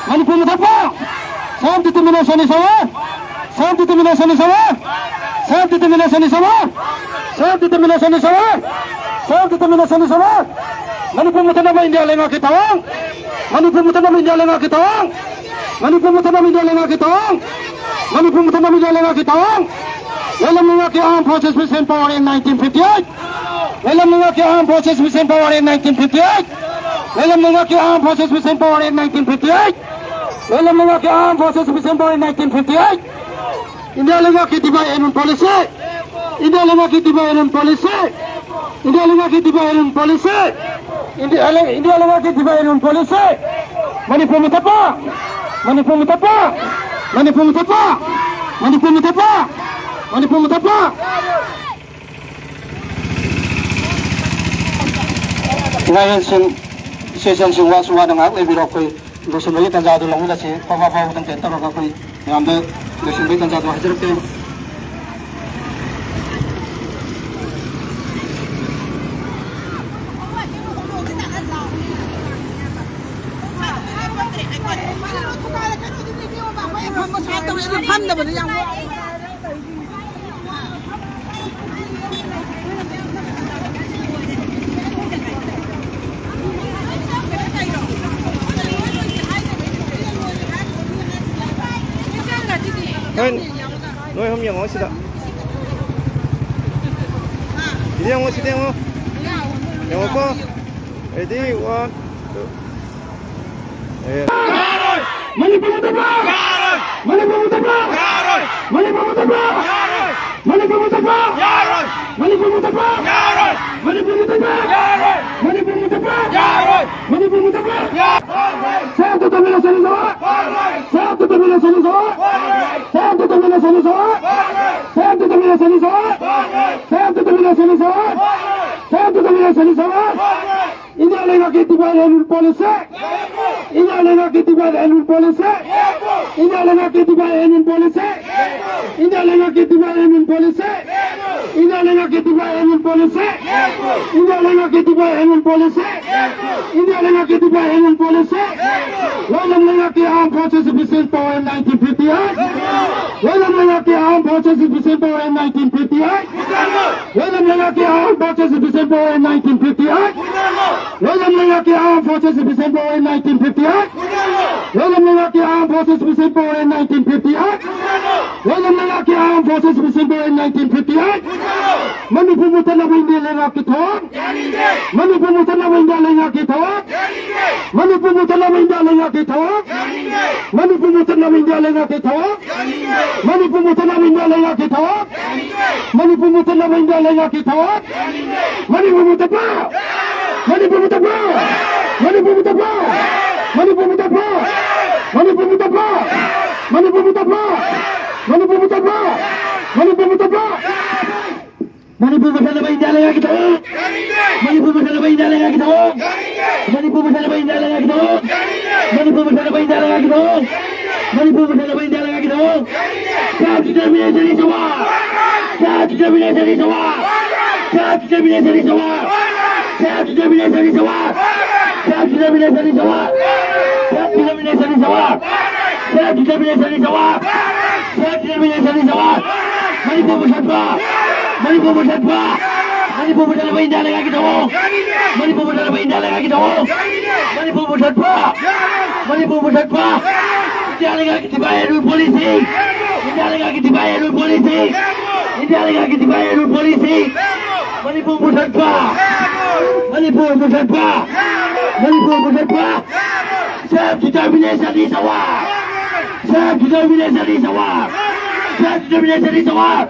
ꯃꯅꯤꯄꯨꯔ ꯃꯨꯊꯠꯄ! Self determination is our! Self determination is our! Self determination is our! Self determination is our! Self determination is our! Manipur ꯃꯨꯊꯠꯅꯕ ꯏꯟꯗꯤꯌꯥ ꯂꯩꯉꯥꯛꯀꯤ ꯊꯧꯔꯥꯡ! ꯃꯅꯤꯄꯨꯔ ꯃꯨꯊꯠꯅꯕ ꯏꯟꯗꯤꯌꯥ ꯂꯩꯉꯥꯛꯀꯤ ꯊꯧꯑꯣꯡ! ꯃꯅꯤꯄꯨꯔ ꯃꯨꯊꯠꯅꯕ ꯏꯟꯗꯤꯌꯥ ꯂꯩꯉꯥꯛꯀꯤ ꯊꯧꯑꯣꯡ! ꯃꯅꯤꯄꯨꯔ ꯃꯨꯊꯠꯅꯕ ꯏꯟꯗꯤꯌꯥ ꯂꯩꯉꯥꯛꯀꯤ ꯊꯧꯑꯣꯡ! ꯂꯩꯂꯝ ꯂꯩꯉꯥꯛꯀꯤ Armed Forces Peace and Power in nineteen fifty-eight! ꯂꯩꯂꯝ ꯂꯩꯉꯥꯛꯀꯤ Armed Forces Peace and Power in nineteen fifty-eight! ꯂꯩꯂꯝ ꯂꯩꯉꯥꯛꯀꯤ Armed Forces Peace and Power in nineteen fifty-eight! ꯂꯩꯂꯝ ꯂꯩꯉꯥꯛꯀꯤ Armed Forces Peace and Power in nineteen fifty-eight! India ꯂꯩꯉꯥꯛꯀꯤ divide and rule policy! India ꯂꯩꯉꯥꯛꯀꯤ divide and rule policy! India ꯂꯩꯉꯥꯛꯀꯤ divide and rule policy! India ꯂꯩ-, India ꯂꯩꯉꯥꯛꯀꯤ divide and rule policy! Manipur ꯃꯨꯊꯠꯄ! ꯃꯅꯤꯄꯨꯔ ꯃꯨꯊꯠꯄ! ꯃꯅꯤꯄꯨꯔ ꯃꯨꯊꯠꯄ! ꯃꯅꯤꯄꯨꯔ ꯃꯨꯊꯠꯄ! ꯃꯅꯤꯄꯨꯔ ꯃꯨꯊꯠꯄ! ꯏꯃꯥ ꯏꯕꯦꯟꯁꯤꯡ, ꯏꯆꯦ ꯏꯆꯟꯁꯤꯡ, ꯋꯥꯁꯨ ꯋꯥꯅ ꯉꯥꯏꯍꯥꯛ ꯂꯩꯕꯤꯔꯣ꯫ ꯑꯩꯈꯣꯏ ꯂꯣꯏꯁꯤꯟꯕꯒꯤ ꯇꯥꯟꯖꯥꯗꯨ ꯂꯧꯃꯤꯟꯅꯁꯤ꯫ ꯐꯕ ꯐꯕ ꯃꯇꯝ ꯀꯩꯅꯣ ꯇꯧꯔꯒ ꯑꯩꯈꯣꯏ ꯃꯌꯥꯝꯗ ꯂꯣꯏꯁꯤꯟꯕꯒꯤ ꯇꯥꯟꯖꯥꯗꯨ ꯍꯥꯏꯖꯔꯛꯀꯦ꯫ ꯐꯝꯗꯕꯗ ꯌꯥꯝ ꯋꯥꯏ꯫ ꯅꯣꯏ, ꯅꯣꯏ ꯑꯍꯨꯝ ꯌꯦꯡꯉꯣ ꯁꯤꯗ꯫ ꯁꯤꯗ ꯌꯦꯡꯉꯣ, ꯁꯤꯗ ꯌꯦꯡꯉꯣ꯫ ꯌꯦꯡꯉꯣꯀꯣ꯫ Ready, one, two. ꯌꯥꯔꯣꯏ! ꯃꯅꯤꯄꯨꯔ ꯃꯨꯊꯠꯄ! ꯌꯥꯔꯣꯏ! ꯃꯅꯤꯄꯨꯔ ꯃꯨꯊꯠꯄ! ꯌꯥꯔꯣꯏ! ꯃꯅꯤꯄꯨꯔ ꯃꯨꯊꯠꯄ! ꯌꯥꯔꯣꯏ! ꯃꯅꯤꯄꯨꯔ ꯃꯨꯊꯠꯄ! ꯌꯥꯔꯣꯏ! ꯃꯅꯤꯄꯨꯔ ꯃꯨꯊꯠꯄ! ꯌꯥꯔꯣꯏ! ꯃꯅꯤꯄꯨꯔ ꯃꯨꯊꯠꯄ! ꯌꯥꯔꯣꯏ! ꯃꯅꯤꯄꯨꯔ ꯃꯨꯊꯠꯄ! ꯌꯥꯔꯣꯏ! ꯃꯅꯤꯄꯨꯔ ꯃꯨꯊꯠꯄ! ꯌꯥꯔꯣꯏ! Save the Tamil National Zone! ꯌꯥꯔꯣꯏ! Save the Tamil National Zone! ꯌꯥꯔꯣꯏ! Save the Tamil National Zone! ꯌꯥꯔꯣꯏ! Save the Tamil National Zone! ꯌꯥꯔꯣꯏ! Save the Tamil National Zone! ꯌꯥꯔꯣꯏ! Save the Tamil National Zone! ꯌꯥꯔꯣꯏ! ꯏꯟꯗꯤꯌꯥ ꯂꯩꯉꯥꯛꯀꯤ divide and rule policy! ꯌꯦꯡꯉꯨ! India ꯂꯩꯉꯥꯛꯀꯤ divide and rule policy! ꯌꯦꯡꯉꯨ! India ꯂꯩꯉꯥꯛꯀꯤ divide and rule policy! ꯌꯦꯡꯉꯨ! ꯏꯟꯗꯤꯌꯥ ꯂꯩꯉꯥꯛꯀꯤ divide and rule policy! ꯌꯦꯡꯉꯨ! ꯏꯟꯗꯤꯌꯥ ꯂꯩꯉꯥꯛꯀꯤ divide and rule policy! ꯌꯦꯡꯉꯨ! ꯏꯟꯗꯤꯌꯥ ꯂꯩꯉꯥꯛꯀꯤ divide and rule policy! ꯌꯦꯡꯉꯨ! ꯏꯟꯗꯤꯌꯥ ꯂꯩꯉꯥꯛꯀꯤ divide and rule policy! ꯌꯦꯡꯉꯨ! ꯂꯩꯂꯝ ꯂꯩꯉꯥꯛꯀꯤ Armed Forces Peace and Power in nineteen fifty-eight! ꯂꯩꯂꯝ ꯂꯩꯉꯥꯛꯀꯤ Armed Forces Peace and Power in nineteen fifty-eight! ꯂꯩꯂꯝ ꯂꯩꯉꯥꯛꯀꯤ Armed Forces Peace and Power in nineteen fifty-eight! ꯂꯣꯏꯂꯝ ꯂꯩꯉꯥꯛꯀꯤ Armed Forces Special Power in nineteen fifty-eight꯫ ꯂꯣꯏꯂꯝ ꯂꯩꯉꯥꯛꯀꯤ Armed Forces Special Power in nineteen fifty-eight꯫ ꯂꯣꯏꯂꯝ ꯂꯩꯉꯥꯛꯀꯤ Armed Forces Special Power in nineteen fifty-eight꯫ Manipur ꯃꯨꯠꯊꯠꯅꯕ ꯏꯟꯗꯤꯌꯥ ꯂꯩꯉꯥꯛꯀꯤ ꯊꯧꯑꯣꯡ꯫ ꯃꯅꯤꯄꯨꯔ ꯃꯨꯠꯊꯠꯅꯕ ꯏꯟꯗꯤꯌꯥ ꯂꯩꯉꯥꯛꯀꯤ ꯊꯧꯑꯣꯡ꯫ ꯃꯅꯤꯄꯨꯔ ꯃꯨꯠꯊꯠꯅꯕ ꯏꯟꯗꯤꯌꯥ ꯂꯩꯉꯥꯛꯀꯤ ꯊꯧꯑꯣꯡ꯫ ꯃꯅꯤꯄꯨꯔ ꯃꯨꯠꯊꯠꯅꯕ ꯏꯟꯗꯤꯌꯥ ꯂꯩꯉꯥꯛꯀꯤ ꯊꯧꯑꯣꯡ꯫ ꯃꯅꯤꯄꯨꯔ ꯃꯨꯠꯊꯠꯅꯕ ꯏꯟꯗꯤꯌꯥ ꯂꯩꯉꯥꯛꯀꯤ ꯊꯧꯑꯣꯡ꯫ ꯃꯅꯤꯄꯨꯔ ꯃꯨꯠꯊꯠꯅꯕ ꯏꯟꯗꯤꯌꯥ ꯂꯩꯉꯥꯛꯀꯤ ꯊꯧꯑꯣꯡ꯫ ꯃꯅꯤꯄꯨꯔ ꯃꯨꯠꯊꯠꯄ! ꯃꯅꯤꯄꯨꯔ ꯃꯨꯠꯊꯠꯄ! ꯃꯅꯤꯄꯨꯔ ꯃꯨꯠꯊꯠꯄ! ꯃꯅꯤꯄꯨꯔ ꯃꯨꯠꯊꯠꯄ! ꯃꯅꯤꯄꯨꯔ ꯃꯨꯠꯊꯠꯄ! ꯃꯅꯤꯄꯨꯔ ꯃꯨꯠꯊꯠꯄ! ꯃꯅꯤꯄꯨꯔ ꯃꯨꯠꯊꯠꯄ! ꯃꯅꯤꯄꯨꯔ ꯃꯨꯠꯊꯠꯄ! ꯃꯅꯤꯄꯨꯔ ꯃꯨꯠꯊꯠꯅꯕ ꯏꯟꯗꯤꯌꯥ ꯂꯩꯉꯥꯛꯀꯤ ꯊꯧꯑꯣꯡ! ꯃꯅꯤꯄꯨꯔ ꯃꯨꯠꯊꯠꯅꯕ ꯏꯟꯗꯤꯌꯥ ꯂꯩꯉꯥꯛꯀꯤ ꯊꯧꯑꯣꯡ! ꯃꯅꯤꯄꯨꯔ ꯃꯨꯠꯊꯠꯅꯕ ꯏꯟꯗꯤꯌꯥ ꯂꯩꯉꯥꯛꯀꯤ ꯊꯧꯑꯣꯡ! ꯃꯅꯤꯄꯨꯔ ꯃꯨꯠꯊꯠꯅꯕ ꯏꯟꯗꯤꯌꯥ ꯂꯩꯉꯥꯛꯀꯤ ꯊꯧꯑꯣꯡ! ꯃꯅꯤꯄꯨꯔ ꯃꯨꯠꯊꯠꯅꯕ ꯏꯟꯗꯤꯌꯥ ꯂꯩꯉꯥꯛꯀꯤ ꯊꯧꯑꯣꯡ! Self determination is our! Self determination is our! Self determination is our! Self determination is our! Self determination is our! Self determination is our! Self determination is our! Self determination is our! Manipur ꯃꯨꯠꯊꯠꯄ! ꯃꯅꯤꯄꯨꯔ ꯃꯨꯠꯊꯠꯄ! ꯃꯅꯤꯄꯨꯔ ꯃꯨꯠꯊꯠꯅꯕ ꯏꯟꯗꯤꯌꯥ ꯂꯩꯉꯥꯛꯀꯤ ꯊꯧꯑꯣꯡ! ꯃꯅꯤꯄꯨꯔ ꯃꯨꯠꯊꯠꯅꯕ ꯏꯟꯗꯤꯌꯥ ꯂꯩꯉꯥꯛꯀꯤ ꯊꯧꯑꯣꯡ! ꯃꯅꯤꯄꯨꯔ ꯃꯨꯠꯊꯠꯄ! ꯃꯅꯤꯄꯨꯔ ꯃꯨꯠꯊꯠꯄ! ꯏꯟꯗꯤꯌꯥ ꯂꯩꯉꯥꯛꯀꯤ divide and rule policy! India ꯂꯩꯉꯥꯛꯀꯤ divide and rule policy! India ꯂꯩꯉꯥꯛꯀꯤ divide and rule policy! Manipur ꯃꯨꯠꯊꯠꯄ! ꯃꯅꯤꯄꯨꯔ ꯃꯨꯠꯊꯠꯄ! ꯃꯅꯤꯄꯨꯔ ꯃꯨꯠꯊꯠꯄ! Self determination is our! Self determination is our! Self determination is our!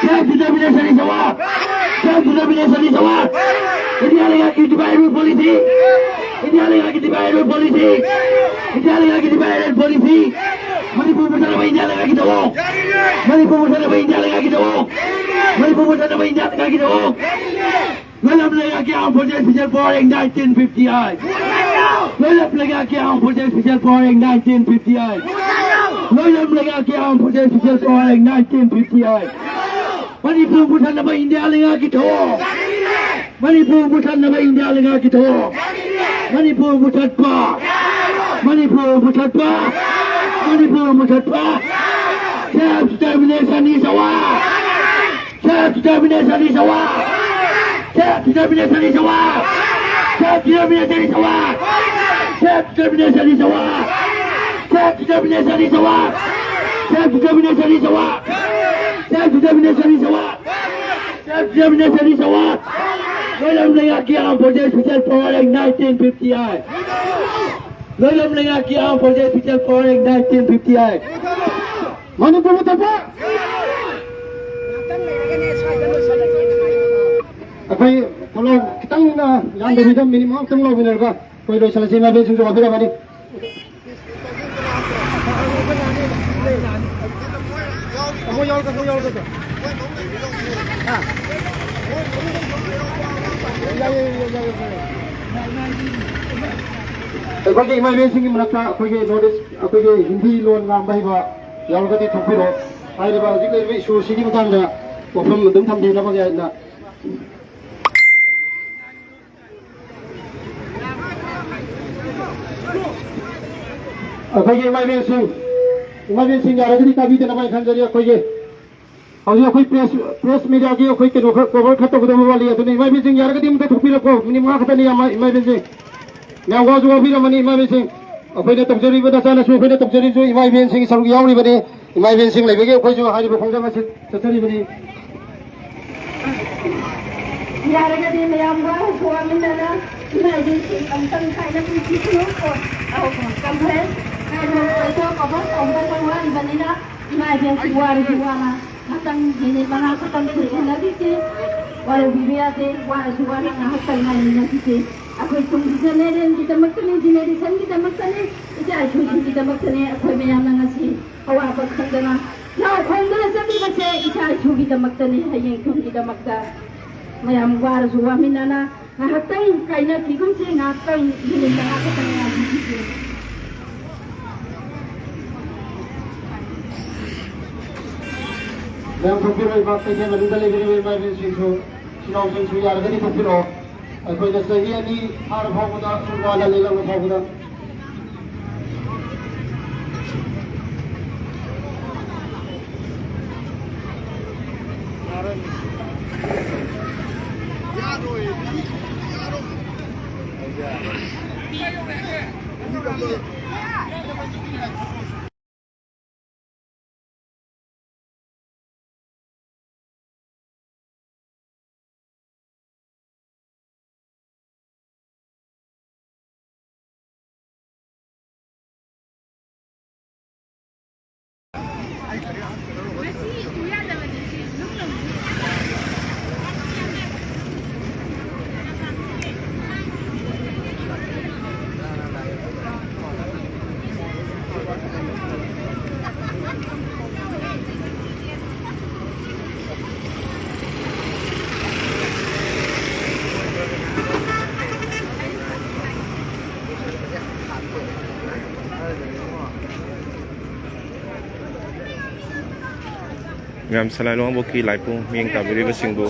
Self determination is our! Self determination is our! India ꯂꯩꯉꯥꯛꯀꯤ divide and rule policy! India ꯂꯩꯉꯥꯛꯀꯤ divide and rule policy! India ꯂꯩꯉꯥꯛꯀꯤ divide and rule policy! Manipur ꯃꯨꯠꯊꯠꯅꯕ ꯏꯟꯗꯤꯌꯥ ꯂꯩꯉꯥꯛꯀꯤ ꯊꯧꯑꯣꯡ! ꯃꯅꯤꯄꯨꯔ ꯃꯨꯠꯊꯠꯅꯕ ꯏꯟꯗꯤꯌꯥ ꯂꯩꯉꯥꯛꯀꯤ ꯊꯧꯑꯣꯡ! ꯃꯅꯤꯄꯨꯔ ꯃꯨꯠꯊꯠꯅꯕ ꯏꯟꯗꯤꯌꯥ ꯂꯩꯉꯥꯛꯀꯤ ꯊꯧꯑꯣꯡ! ꯂꯣꯏꯂꯝ ꯂꯩꯉꯥꯛꯀꯤ Armed Forces Special Power Act nineteen fifty-eight! ꯂꯣꯏꯂꯝ ꯂꯩꯉꯥꯛꯀꯤ Armed Forces Special Power Act nineteen fifty-eight! ꯂꯣꯏꯂꯝ ꯂꯩꯉꯥꯛꯀꯤ Armed Forces Special Power Act nineteen fifty-eight! Manipur ꯃꯨꯠꯊꯠꯅꯕ ꯏꯟꯗꯤꯌꯥ ꯂꯩꯉꯥꯛꯀꯤ ꯊꯧꯑꯣꯡ! ꯃꯅꯤꯄꯨꯔ ꯃꯨꯠꯊꯠꯅꯕ ꯏꯟꯗꯤꯌꯥ ꯂꯩꯉꯥꯛꯀꯤ ꯊꯧꯑꯣꯡ! ꯃꯅꯤꯄꯨꯔ ꯃꯨꯠꯊꯠꯄ! ꯃꯅꯤꯄꯨꯔ ꯃꯨꯠꯊꯠꯄ! ꯃꯅꯤꯄꯨꯔ ꯃꯨꯠꯊꯠꯄ! Self determination is our! Self determination is our! Self determination is our! Self determination is our. Self determination is our. Self determination is our. Self determination is our. Self determination is our. Self determination is our. Loi Lam Leingakki Armed Forces Special Power Act nineteen fifty-eight. Loi Lam Leingakki Armed Forces Special Power Act nineteen fifty-eight. Manipur ꯃꯨꯠꯊꯠꯄ! ꯑꯩꯈꯣꯏ ꯈꯣꯂꯣ ꯈꯤꯇꯪ, ꯑ, ꯌꯥꯝꯗꯕꯤꯗ minute ꯃꯉꯥ ꯈꯛꯇꯪ ꯂꯧꯃꯤꯟꯅꯔꯒ ꯑꯩꯈꯣꯏ ꯂꯣꯏꯁꯤꯜꯂꯁꯤ꯫ ꯏꯃꯥ ꯏꯕꯦꯟꯁꯤꯡꯁꯨ ꯋꯥꯕꯤꯔꯝꯃꯅꯤ꯫ ꯑꯩꯈꯣꯏꯒꯤ ꯏꯃꯥ ꯏꯕꯦꯟꯁꯤꯡꯒꯤ ꯃꯔꯛꯇ ꯑꯩꯈꯣꯏꯒꯤ North East, ꯑꯩꯈꯣꯏꯒꯤ ꯍꯤꯟꯗꯤ ꯂꯣꯟ ꯉꯥꯡꯕ ꯍꯩꯕ ꯌꯥꯎꯔꯒꯗꯤ ꯊꯣꯛꯄꯤꯔꯣ꯫ ꯍꯥꯏꯔꯤꯕ ꯍꯧꯖꯤꯛ ꯂꯩꯔꯤꯕ issue ꯑꯁꯤꯒꯤ ꯃꯇꯥꯡꯗ ꯋꯥꯐꯝ ꯑꯗꯨꯝ ꯊꯝꯕꯤꯅꯕꯒꯤ ꯍꯥꯏꯅ꯫ ꯑꯩꯈꯣꯏꯒꯤ ꯏꯃꯥ ꯏꯕꯦꯟꯁꯤꯡ, ꯏꯃꯥ ꯏꯕꯦꯟꯁꯤꯡ ꯌꯥꯔꯒꯗꯤ ꯇꯥꯕꯤꯗꯅꯕ ꯑꯩ ꯈꯟꯖꯔꯤ꯫ ꯑꯩꯈꯣꯏꯒꯤ ꯍꯧꯖꯤꯛ ꯑꯩꯈꯣꯏ press, press mediaꯒꯤ ꯑꯩꯈꯣꯏ ꯀꯩꯅꯣ ꯈꯔ cover ꯈꯔ ꯇꯧꯒꯗꯕ ꯋꯥꯠꯂꯤ, ꯑꯗꯨꯅ ꯏꯃꯥ ꯏꯕꯦꯟꯁꯤꯡ ꯌꯥꯔꯒꯗꯤ ꯑꯃꯨꯛꯇ ꯊꯣꯛꯄꯤꯔꯛꯑꯣ, ꯃꯤꯅꯤꯠ ꯃꯉꯥ ꯈꯛꯇꯅꯤ, ꯏꯃꯥ, ꯏꯃꯥ ꯏꯕꯦꯟꯁꯤꯡ꯫ ꯃꯌꯥꯝ ꯋꯥꯁꯨ ꯋꯥꯕꯤꯔꯝꯃꯅꯤ, ꯏꯃꯥ ꯏꯕꯦꯟꯁꯤꯡ꯫ ꯑꯩꯈꯣꯏꯅ ꯇꯧꯖꯔꯤꯕ ꯅꯆꯥꯅꯁꯨ ꯑꯩꯈꯣꯏꯅ ꯇꯧꯖꯔꯤꯕꯁꯨ ꯏꯃꯥ ꯏꯕꯦꯟꯁꯤꯡꯒꯤ ꯁꯔꯨꯛ ꯌꯥꯎꯔꯤꯕꯅꯤ꯫ ꯏꯃꯥ ꯏꯕꯦꯟꯁꯤꯡ ꯂꯩꯕꯒꯤ ꯑꯩꯈꯣꯏꯁꯨ ꯍꯥꯏꯔꯤꯕ ꯈꯣꯡꯖꯪ ꯑꯁꯤ ꯆꯠꯆꯔꯤꯕꯅꯤ꯫ ꯌꯥꯔꯒꯗꯤ ꯃꯌꯥꯝ ꯋꯥꯅꯁꯨ ꯋꯥꯃꯤꯟꯅꯅ ꯏꯃꯥ ꯏꯕꯦꯟꯁꯤꯡ ꯑꯃꯨꯛꯇꯪ ꯀꯥꯏꯅ ꯄꯨꯟꯁꯤꯁꯅꯨ꯫ ꯑꯧ, ꯀꯝꯄ꯭ꯂꯦꯟ ꯍꯥꯏꯕ ꯄꯣꯠꯇꯣ ꯀꯕꯔ ꯇꯧꯕ ꯋꯥꯔꯤꯕꯅꯤꯅ ꯏꯃꯥ ꯏꯕꯦꯟꯁꯤꯡ ꯋꯥꯔꯁꯨ ꯋꯥꯅ ꯉꯥꯛꯇꯪ ꯃꯤꯅꯤꯠ ꯃꯉꯥ ꯈꯛꯇꯪ ꯄꯨꯟꯁꯤꯟꯅꯕꯤꯁꯤ꯫ ꯋꯥꯔꯧꯕꯤꯕ ꯌꯥꯗꯦ꯫ ꯋꯥꯔꯁꯨ ꯋꯥꯅ ꯉꯥꯏꯍꯥꯛꯇꯪ ꯉꯥꯏꯃꯤꯟꯅꯁꯤꯁꯦ꯫ ꯑꯩꯈꯣꯏ ꯇꯨꯡꯒꯤ generationꯒꯤꯗꯃꯛꯇꯅꯤ, generationꯒꯤꯗꯃꯛꯇꯅꯤ, ꯏꯆꯥ ꯏꯁꯨꯒꯤꯗꯃꯛꯇꯅꯤ ꯑꯩꯈꯣꯏ ꯃꯌꯥꯝꯅ ꯉꯁꯤ ꯑꯋꯥꯕ ꯈꯪꯗꯅ ꯂꯥꯎ ꯈꯣꯡꯗꯅ ꯆꯠꯂꯤꯕꯁꯦ ꯏꯆꯥ ꯏꯁꯨꯒꯤꯗꯃꯛꯇꯅꯤ, ꯍꯌꯦꯡ ꯇꯨꯡꯒꯤꯗꯃꯛꯇ꯫ ꯃꯌꯥꯝ ꯋꯥꯔꯁꯨ ꯋꯥꯃꯤꯟꯅꯅ ꯉꯥꯏꯍꯥꯛꯇꯪ ꯀꯥꯏꯅꯈꯤꯒꯨꯝꯁꯦ, ꯉꯥꯏꯍꯥꯛꯇꯪ ꯃꯤꯅꯤꯠ ꯃꯉꯥ ꯈꯛꯇꯪ ꯉꯥꯏꯕꯤꯈꯤꯁꯦ꯫ ꯃꯌꯥꯝ ꯊꯣꯛꯄꯤꯔꯛꯏꯕ ꯀꯩꯊꯦꯜ ꯃꯅꯨꯡꯗ ꯂꯩꯕꯤꯔꯤꯕ ꯏꯃꯥ ꯏꯕꯦꯟꯁꯤꯡꯁꯨ, ꯏꯆꯤꯜ ꯏꯅꯥꯎꯁꯤꯡꯁꯨ ꯌꯥꯔꯒꯗꯤ ꯊꯣꯛꯄꯤꯔꯛꯑꯣ꯫ ꯑꯩꯈꯣꯏꯅ ꯆꯍꯤ ꯑꯅꯤ ꯐꯥꯔ ꯐꯥꯎꯕꯗ, ꯁꯨꯝ ꯋꯥꯅ ꯂꯦꯜꯂꯛꯂ ꯐꯥꯎꯕꯗ꯫ ꯃꯌꯥꯝ ꯁꯂꯥꯏ ꯂꯨꯋꯥꯡꯕꯣꯛꯀꯤ ꯂꯥꯏꯕꯨꯡ ꯃꯤꯠꯌꯦꯡ ꯇꯥꯕꯤꯔꯤꯕꯁꯤꯡꯕꯨ